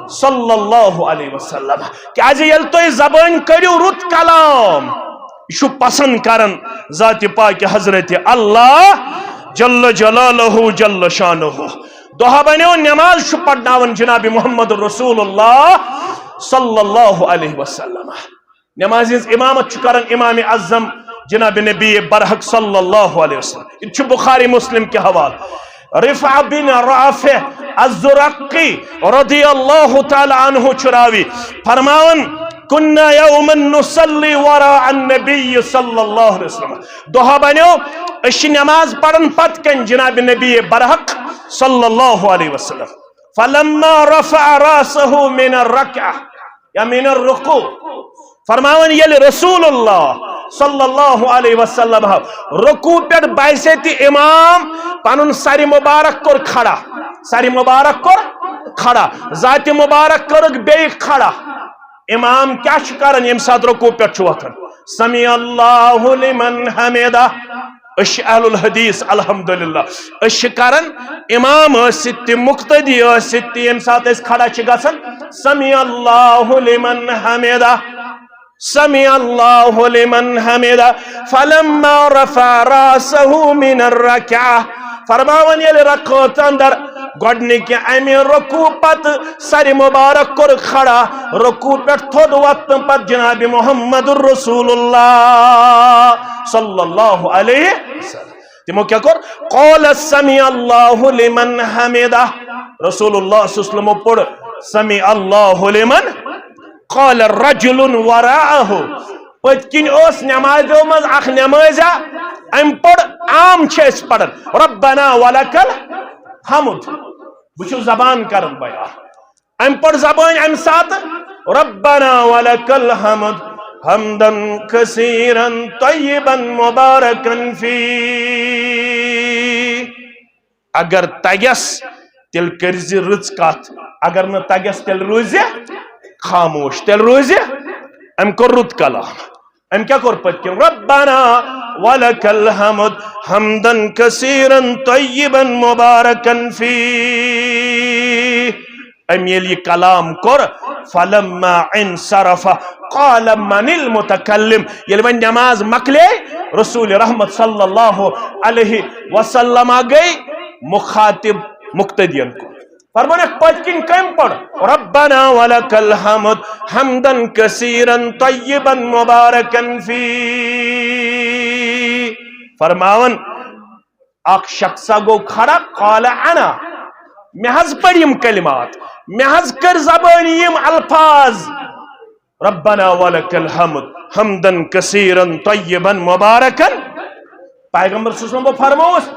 صلی اللہ علیہ وسلم۔ کیازِ ییٚلہِ تُہۍ زبٲنۍ کٔڑِو رُت کلام، یہِ چھُ پسند کران ذاتِ پاکِ حضرت اللہ جل جلالہ جل شانہ۔ دۄہ بنیو نماز چھُ پرناوان جناب محمد رسول اللہ صلی اللہ علیہ وسلم۔ نمازِ ہٕنٛز امامت چھُ کران امام اعظم جناب نبی برحق صلی اللہ علیہ وسلم۔ یہِ چھُ بخاری مسلم کے حوالہ۔ رفعہ بن رافع الزرقی رضی اللہ تعالیٰ عنہ چھُ راوی، فرماوان، کنا یوما نصلی وراء النبی صلی اللہ علیہ وسلم۔ دۄہ بنیو، أسۍ چھِ نماز پران پتہٕ کنۍ جناب نبی برحق صلی اللہ علیہ وسلم۔ فلما رفع راسہ من الرکعہ یا من الرکوع، فرماوان، ییٚلہِ رسول اللہ صلی اللہ علیہ وسلم رکوع پٮ۪ٹھ باسے تہِ امام پنُن سر مبارک کوٚر کھڑا، سر مبارک کوٚر کھڑا، ذات مبارک کٔرٕکھ بیٚیہِ کھڑا۔ امام کیٛاہ چھُ کران ییٚمہِ ساتہٕ رکوع پٮ۪ٹھ چھُ وۄتھان؟ سمع اللہ لمن حمدہ۔ أسۍ چھِ اہل الحدیث الحمدللہ۔ أسۍ چھِ کران امام ٲسِتھ تہِ، مقتدی ٲسِتھ تہِ، ییٚمہِ ساتہٕ أسۍ کھڑا چھِ گژھان، سمع اللہ لمن حمدہ، سمع اللہ لمن حمدہ، فلما رفع راسہ من الرکعہ۔ فرماوان، ییٚلہِ رکعت اندر گۄڈنِکہِ امہِ رکوع پتہٕ سر مبارک کوٚر کھڑا، رکوع پٮ۪ٹھ تھوٚد وۄتھنہٕ پتہٕ جناب محمد رسول اللہ صلی اللہ علیہ وسلم۔ تِمو کیٛاہ کوٚر؟ قال سمع اللہ لمن حمدہ۔ رسول اللہ صلی اللہ علیہ وسلمو پوٚر سمع اللہ لمن۔ قال رجل وراءہ۔ پٔتۍ کِنۍ ٲس نمازیو منٛز اکھ نمازیا، أمۍ پوٚر، عام چھِ أسۍ پران، ربنا ولک الحمد۔ بہٕ چھُس زبان کران بیان۔ أمۍ پوٚر زبٲنۍ اَمہِ ساتہٕ، ربنا ولک الحمد حمدا کثیرا طیبا مبارکا فی۔ اگر تگس، تیٚلہِ کٔرزِ رٕژ کتھ، اگر نہٕ تگس، تیٚلہِ روٗزِ خاموش، تیٚلہِ روٗزِ۔ أمۍ کوٚر رُت کلام۔ أمۍ کیٛاہ کوٚر پٔتۍ کِنۍ؟ ربنا ولک الحمد حمدا کثیرا طیبا مبارکا فی۔ أمۍ ییٚلہِ یہِ کلام کوٚر، فلما انصرف قال من المتکلم، ییٚلہِ وۄنۍ نماز مۄکلے، رسول رحمت صلی اللہ علیہ وسلم گٔے مخاطب مقتدین کُن۔ فرمانکھ پٔتۍ کِنۍ کٔمۍ پوٚر؟ ربنا ولک الحمد حمدا کثیرا طیبا مبارکا فی۔ فرماوان، اکھ شخصا گوٚو کھڑا، قال انا، مےٚ حظ پٔرۍ یِم کلمات، مےٚ حظ کٔرۍ زبٲنۍ یِم الفاظ، ربنا ولک الحمد حمدا کثیرا طیبا مبارکا۔ پیغمبر صلی اللہ علیہ وسلم فرموس،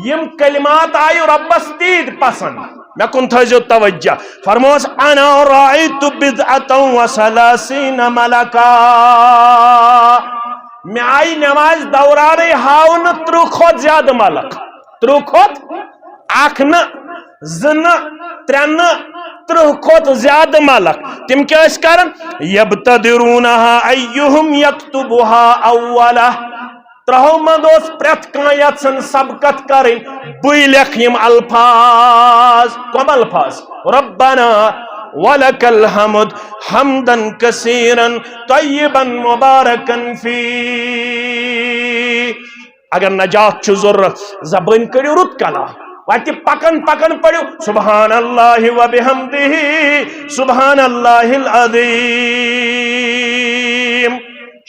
یِم کلمات آیہِ رۄبس تیٖتۍ پسند۔ مےٚ کُن تھٲیزیو توجہ۔ فرموس، انا رأیت بضعة و ثلاثین ملکا۔ مےٚ آیہِ نمازِ دورانٕے ہاونہٕ ترٕٛہ کھۄتہٕ زیادٕ ملک۔ ترٕٛہ کھۄتہٕ، اکھ نہٕ، زٕ نہٕ، ترٛےٚ نہٕ، ترٕٛہ کھۄتہٕ زیادٕ ملک۔ تِم کیٛاہ ٲسۍ کران؟ یبتدرونہا ایہم یکتبہا اولا۔ ترٛہو منٛز اوس پرٛٮ۪تھ کانٛہہ یژھان سبقت کرٕنۍ، بٕے لیکھٕ یِم الفاظ۔ کم الفاظ؟ ربنا ولک الحمد حمدا کثیرا طیبا مبارکا فی۔ اگر نجات چھُ ضرورت، زبٲنۍ کٔڑِو رُت کلام۔ وتہِ پکان پکان پٔرِو سبحان اللہ و بحمدہ، سبحان اللہ العظیم۔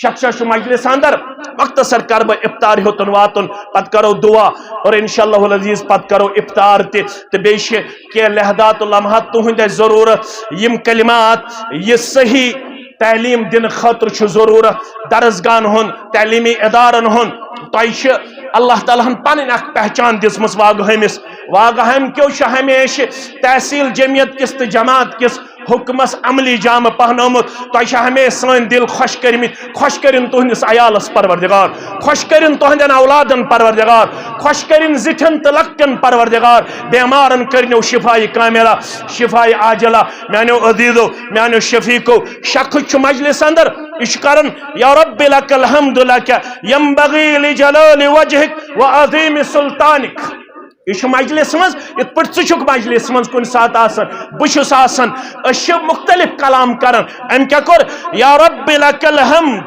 شخص چھُ مجلس اندر، مختصر کرٕ بہٕ افطار ہیوٚتُن واتُن، پتہٕ کرو دعا، اور انشاءاللہ العزیز پتہٕ کرو افطار تہِ، تہٕ بیٚیہِ چھِ کینٛہہ لحظات و لمحات تُہنٛدِ اَسہِ ضروٗرت۔ یِم کلمات، یہِ صحیح تعلیٖم دِنہٕ خٲطرٕ چھُ ضروٗرت درسگاہن ہُنٛد، تعلیٖمی ادارن ہُنٛد۔ تۄہہِ چھِ اللہ تعالیٰ ہن پنٕنۍ اکھ پہچان دِژمٕژ واگہٲمِس۔ واگہٲمۍ کیو چھُ ہمیشہِ تحصیل جمعیت کِس تہٕ جماعت کِس حُکمس عملی جامہٕ پہنومُت۔ تۄہہِ چھِ ہمیشہِ سٲنۍ دِل خۄش کٔرمٕتۍ۔ خۄش کٔرِن تُہنٛدِس عیالس پروردگار، خۄش کٔرِن تُہنٛدٮ۪ن اولادن پروردگار، خۄش کٔرِن زِٹھٮ۪ن تہٕ لۄکٹٮ۪ن پروردگار، بیمارن کٔرنو شفایہِ کاملہ، شفایہِ عاجلہ۔ میانیو عزیزو، میانیو شفیقو، شخص چھُ مجلس اندر، یہِ چھُ کران، یا رب لک الحمد لک ینبغی لجلال وجہک و عظیم سلطانک۔ یہِ چھُ مجلس منٛز، یِتھ پٲٹھۍ ژٕ چھُکھ مجلس منٛز کُنہِ ساتہٕ آسان، بہٕ چھُس آسان، أسۍ چھِ مُختٔلِف کلام کران۔ أمۍ کیٛاہ کوٚر؟ یا رب لک الحمد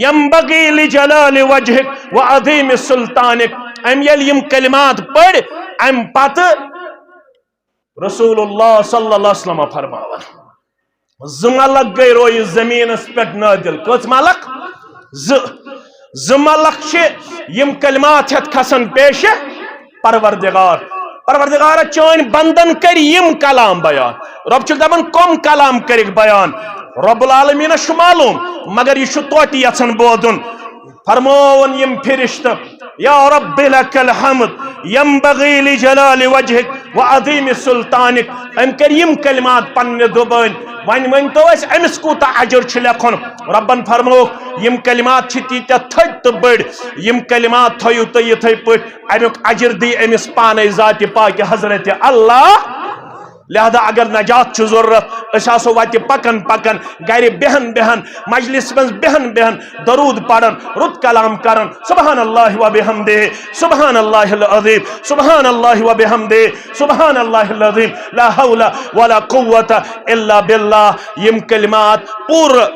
ینبغی لجلال وجہک و عظیم سلطانک۔ أمۍ ییٚلہِ یِم کلمات پٔرۍ، اَمہِ پتہٕ رسول اللہ صلی اللہ علیہ وسلم فرماوان، زٕ ملک گٔے رویہِ زمینس پٮ۪ٹھ نٲدِل۔ کٔژ ملک؟ زٕ۔ زٕ ملک چھِ یِم کلمات ہٮ۪تھ کھسان پیش پروردگار۔ پروردگارا، چٲنۍ بندن کٔرۍ یِم کلام بیان۔ رۄب چھُکھ دپان، کم کلام کٔرِکھ بیان؟ رب العالمینس چھُ معلوم، مگر یہِ چھُ توتہِ یژھان بوزُن۔ فرمٲوُن یِم فرشتہٕ، یا رب لک الحمد ینبغی لجلال وجہک و عظیم سلطانک۔ أمۍ کٔرۍ یِم کلمات پننہِ زبٲنۍ۔ وۄنۍ ؤنۍ تو اَسہِ، أمِس کوٗتاہ اجر چھُ لیکھُن؟ رۄبن فرمووُکھ، یِم کلمات چھِ تیٖتیٛاہ تھٔدۍ تہٕ بٔڑۍ، یِم کلمات تھٲیِو تُہۍ یِتھے پٲٹھۍ، اَمیُک اجر دی أمِس پانے ذاتِ پاک حضرت اللہ۔ لہذا اگر نجات چھُ ضرورت، أسۍ آسو وتہِ پکان پکان، گرِ بیہن بیہن، مجلس منٛز بیہن بیہن، درود پران، رُت کلام کران، سبحان اللہ و بحمدہ، سبحان اللہ العظیم، سبحان اللہ و بحمدہ، سبحان اللہ العظیم، لا حول ولا قوت الا باللہ۔ یِم کلمات پورٕ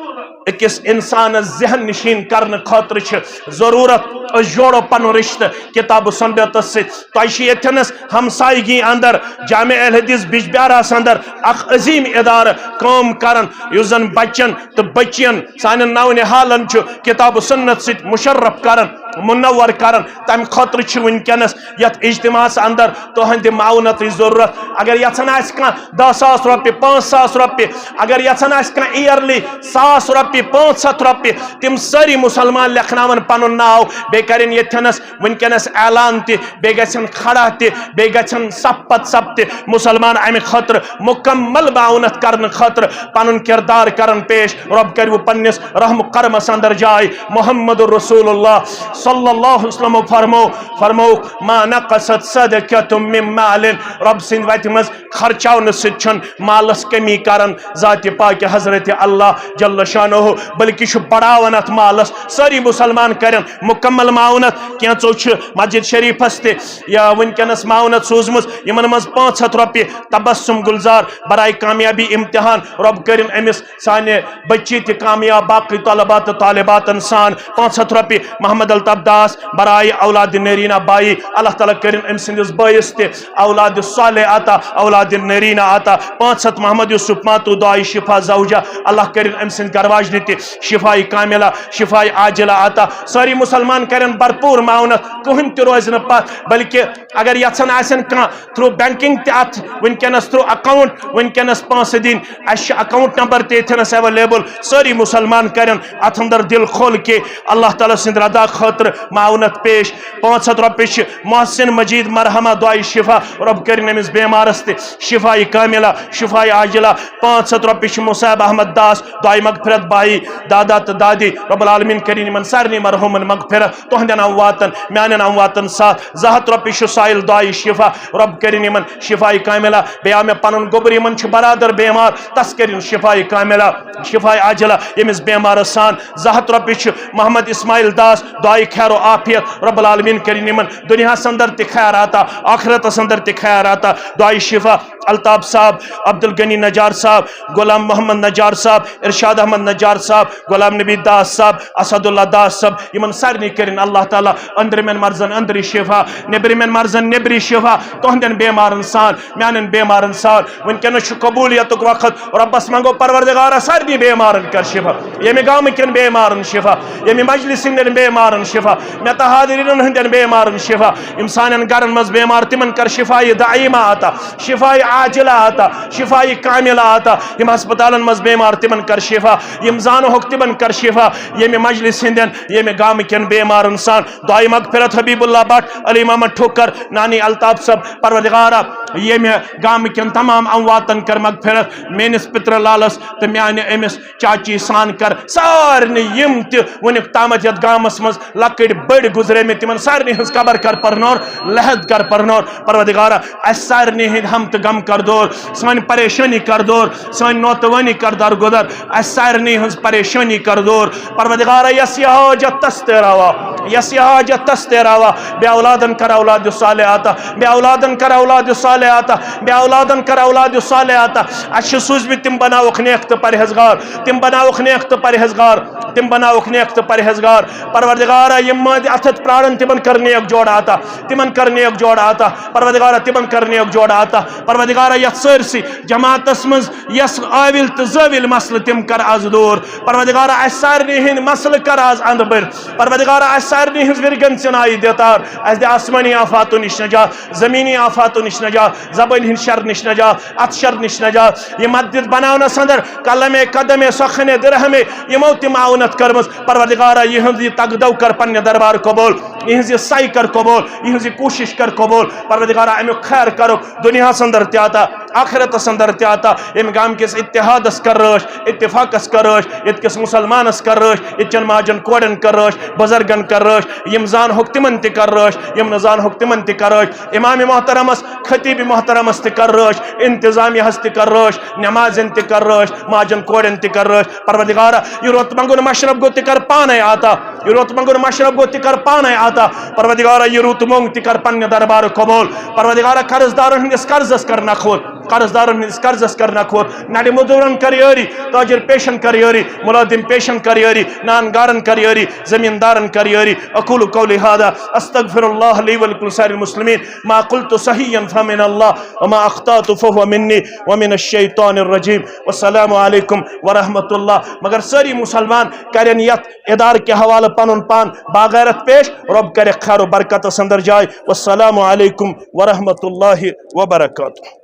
أکِس انسانس ذہن نشین کرنہٕ خٲطرٕ چھِ ضرورت۔ أسۍ جوڑو پنُن رشتہٕ کتاب و سنتس سۭتۍ۔ تۄہہِ چھِ ییٚتھٮ۪نس ہمسایگی اندر جامع اہل حدیث بجبیاراہس اندر اکھ عظیم ادارٕ کٲم کران، یُس زن بچن تہٕ بچین سانٮ۪ن نونہالن چھُ کتاب و سنت سۭتۍ مشرف کران۔ منور کران۔ تمہِ خٲطرٕ چھِ وٕنکیٚنس یتھ اجتماعس اندر تُہنٛدِ معاونتٕچ ضروٗرت۔ اگر یژھان آسہِ کانٛہہ دَہ ساس رۄپیہِ، پانٛژھ ساس رۄپیہِ، اگر یژھان آسہِ کانٛہہ ایئرلی ساس رۄپیہِ، پانٛژھ ہتھ رۄپیہِ، تِم سٲری مُسلمان لیکھناون پنُن ناو، بیٚیہِ کرن ییٚتھٮ۪نس وٕنکیٚنس اعلان تہِ، بیٚیہِ گژھن کھڑا تہِ، بیٚیہِ گژھن صف پتہٕ صف تہِ مُسلمان امہِ خٲطرٕ مُکمل معاونت کرنہٕ خٲطرٕ پنُن کردار کرن پیش۔ رۄب کٔرِو پننِس رحم و کرمس اندر جاے۔ محمد رسول اللہ صلی اللہ علیہ وسلم فرمو، فرمو، "ما نقصت صدقة من مال"، رۄب سٕنٛدِ وتہِ منٛز خرچاونہٕ سۭتۍ چھُنہٕ مالس کمی کران۔ ذاتِ پاک حضرت اللہ جل شانہ بلکہ چھُ بڑاوان اتھ مالس۔ سٲری مسلمان کرن مکمل معاونت۔ کینٛژو چھِ مسجد شریفس تہِ یا وٕنکیٚنس معاونت سوٗزمٕژ، یِمن منٛز پانٛژھ ہتھ رۄپیہِ تبسم گلزار برائے کامیابی امتحان۔ رۄب کٔرِن أمِس سانہِ بچی تہِ کامیاب، باقٕے طلبہ تہٕ طالباتن سان۔ پانٛژھ ہتھ رۄپیہِ محمد الطاف داس برائے اولاد نرینہ بائی، اللہ تعالیٰ کٔرِن أمۍ سٕنٛدِس بٲیِس تہِ اولاد صالح عطا، اولاد نرینہ عطا۔ پانٛژھ ہتھ محمد یوسف ماتو دعائے شفا زوجہ، اللہ کٔرِن أمۍ سٕنٛدِ گرواجنہِ تہِ شفاء کاملہ، شفاء عاجلہ عطا۔ سٲری مسلمان کرن بھرپور معاونت، کٕہٕنۍ تہِ روزِ نہٕ پتھ، بلکہ اگر یژھان آسن کانٛہہ through banking تہِ اتھ وٕنکیٚنس through account وٕنکیٚنس پونٛسہٕ دِنۍ، اسہِ چھُ account number تہِ ییٚتھٮ۪نس available۔ سٲری مسلمان کرن اتھ اندر دل کھول کے اللہ تعالیٰ سٕنٛدِ رضا خٲطرٕ معاونت پیش۔ پانٛژھ ہتھ رۄپیہِ چھِ محسن مجید مرحمہ دعائے شفا، رۄب کٔرِن أمِس بیمارس تہِ شفاء کاملہ، شفاء عاجلہ۔ پانٛژھ ہتھ رۄپیہِ چھِ مصعب احمد داس دعائے مغفرت بائی، دادا تہٕ دادی، رب العالمین کٔرِن یِمن سارنٕے مرحومن مغفرت۔ تُہنٛدٮ۪ن امواتن، میانٮ۪ن امواتن ساتھ۔ زٕ ہتھ رۄپیہِ چھُ سائل دعائے شفا، رۄب کٔرِن یِمن شفاء کاملہ۔ بیٚیہِ آو مےٚ پنُن گوٚبُر، یِمن چھُ برادر بیمار، تس کٔرِن شفاء کاملہ، شفاء عاجلہ ییٚمِس بیمارس سان۔ زٕ ہتھ رۄپیہِ چھُ محمد اسماعیل داس دعائے خیر و عافیت، رب العالمین کٔرِن یِمن دُنیاہس اندر تہِ خیر عطا، آخرتس اندر تہِ خیر عطا۔ دعائے شفا الطاف صاحب، عبدالغنی نجار صاحب، غلام محمد نجار صاحب، ارشاد احمد نجار صاحب، غلام نبی داس صاحب، اسد اللہ داس صاحب، یِمن سارنٕے کٔرِن اللہ تعالیٰ أنٛدرِمٮ۪ن مرضن أنٛدری شفا، نیٚبرِمٮ۪ن مرضن نیٚبری شفا، تُہنٛدٮ۪ن بیمارن سان، میانٮ۪ن بیمارن سان۔ وٕنکیٚنس چھُ قبولیتُک وقت، رۄبس منٛگو پروردگارا سارنٕے بیمارن کر شفا، ییٚمہِ گامہٕ کٮ۪ن بیمارن شفا، ییٚمہِ مجلس ہٕنٛدٮ۪ن بیمارن شفا، مےٚ تہٕ حاضریٖنن ہٕنٛدٮ۪ن بیمارن شفا، یِم سانٮ۪ن گرن منٛز بیمار تِمن کر شفا دائمہ عطا، شفا عاجلہ عطا، شفا کاملہ عطا، یِم ہسپتالن منٛز بیمار تِمن کر شفا، یِم زانہوکھ تِمن کر شفا، ییٚمہِ مجلس ہٕنٛدٮ۪ن، ییٚمہِ گامہٕ کٮ۪ن بیمارن سان۔ دعائے مغفرت حبیب اللہ بٹ، علی محمد ٹھوکر، نانی الطاف صٲب، پروردگارا، ییٚمہِ گامہٕ کٮ۪ن تمام امواتن کر مغفرت، میٲنِس پترٕ لالس تہٕ میانہِ أمِس چاچی سان کر سارنٕے یِم تہِ وٕنیُک تامتھ یتھ گامس منٛز لۄکٕٹۍ بٔڑۍ گُزریمٕتۍ، تِمن سارنٕے ہٕنٛز قبر کر پرنور، لحد کر پرنور۔ پروردگارا، اسہِ سارنٕے ہٕنٛدۍ ہم تہٕ غم کر دور، سٲنۍ پریشٲنی کر دور، سٲنۍ نوتوٲنی کر درگُدر، اسہِ سارنٕے ہٕنٛز پریشٲنی کر دور۔ پروردگارا، یس یہِ حاجت تس تہِ روا، یس یہِ حاجت تس تہِ روا، بے اولادن کر اولاد صالح عطا، بے اولادن کر اولاد صالح عطا، بے اولادن کر اولاد صالح عطا۔ اسہِ چھِ سوٗزمٕتۍ تِم بناوکھ نیک تہٕ پرہیزگار، تِم بناوکھ نیک تہٕ پرہیزگار، تِم بناوکھ نیک تہٕ پرہیزگار۔ پروردگارا، یِم مٲنٛدِ اتھس پرارن، تِمن کر نیک جوڑ عطا، تِمن کر نیک جوڑ عطا۔ پروردگارا، تِمن کر نیک جوڑ عطا۔ پروردگارا، یتھ سٲرسٕے جماعتس منٛز یس عٲوِل تہٕ زٲوِل مسلہٕ، تِم کر از دور۔ پروردگارا، اسہِ سارنٕے ہٕنٛدۍ مسلہٕ کر از اندٕ بٔرۍ۔ پروردگارا، اسہِ سارنٕے ہٕنٛز وِرگن ژِنایہِ دیتار۔ اسہِ دِ آسمٲنی آفاتو نِش نجات، زمینی آفاتو نِش نجات، زبٲنۍ ہٕنٛدِ شر نِش نجات، اتھ شر نِش نجات۔ یہِ مسجد بناونس اندر قلمے قدمے سخنے درہمے یِمو تہِ معاونت کٔرمٕژ، پروردگارا، یِہُنٛد یہِ تگدو کر پننہِ دربار قبول، یِہٕنٛز یہِ سعی کر قبول، یِہٕنٛز یہِ کوٗشش کر قبول۔ پروردگارا، امیُک خیر کرُکھ دُنیاہس اندر تہِ عطا، آخرتس اندر تہِ عطا۔ ییٚمہِ گامہٕ کِس اتحادس کر رٲچھ، اتفاقس کر رٲچھ، ییٚتہِ کِس مسلمانس کر رٲچھ، ییٚتہِ چٮ۪ن ماجن کورٮ۪ن کر رٲچھ، بزرگن کر رٲچھ، یِم زانہوکھ تِمن تہِ کر رٲچھ، یِم نہٕ زانہوکھ تِمن تہِ کر رٲچھ۔ امام محترمس، خطیب محترمس تہِ کر رٲچھ، انتظامیہ ہس تہِ کر رٲچھ، نمازن تہِ کر رٲچھ، ماجن کورٮ۪ن تہِ کر رٲچھ۔ پروردگارا، یہِ رُت منٛگُن مشرب گوٚو تہِ کر پانے عطا، یہِ رُت منٛگُن مشرب گوٚو تہِ کر پانے عطا۔ پروردگارا، یہِ رُت مۄنگ تہِ کر پننہِ دربار قبول۔ پروردگارا، قرض دارن ہٕنٛدِس قرضس کر نکھوت، قرض دارن ہٕنٛدِس قرضس کر نکھوت۔ نڑِ مزدورن کر یٲری، تاجر پیشن کر یٲری، ملازم پیشن کر یٲری، نان گارن کر یٲری، زمیندارن کر یٲری۔ اقول قولی هذا، استغفر الله لي ولكم سائر المسلمين، ما قلت صحيحا فمن الله، وما اخطأت فهو مني ومن الشيطان الرجيم۔ والسلام عليكم ورحمة الله۔ مگر سٲری مسلمان کرن یتھ ادارٕ کہِ حوالہٕ پنن پان باغیرت پیش، رب کرِ خیر و برکت اندر جاے۔ والسلام علیکم ورحمۃ اللہ وبرکاتہ۔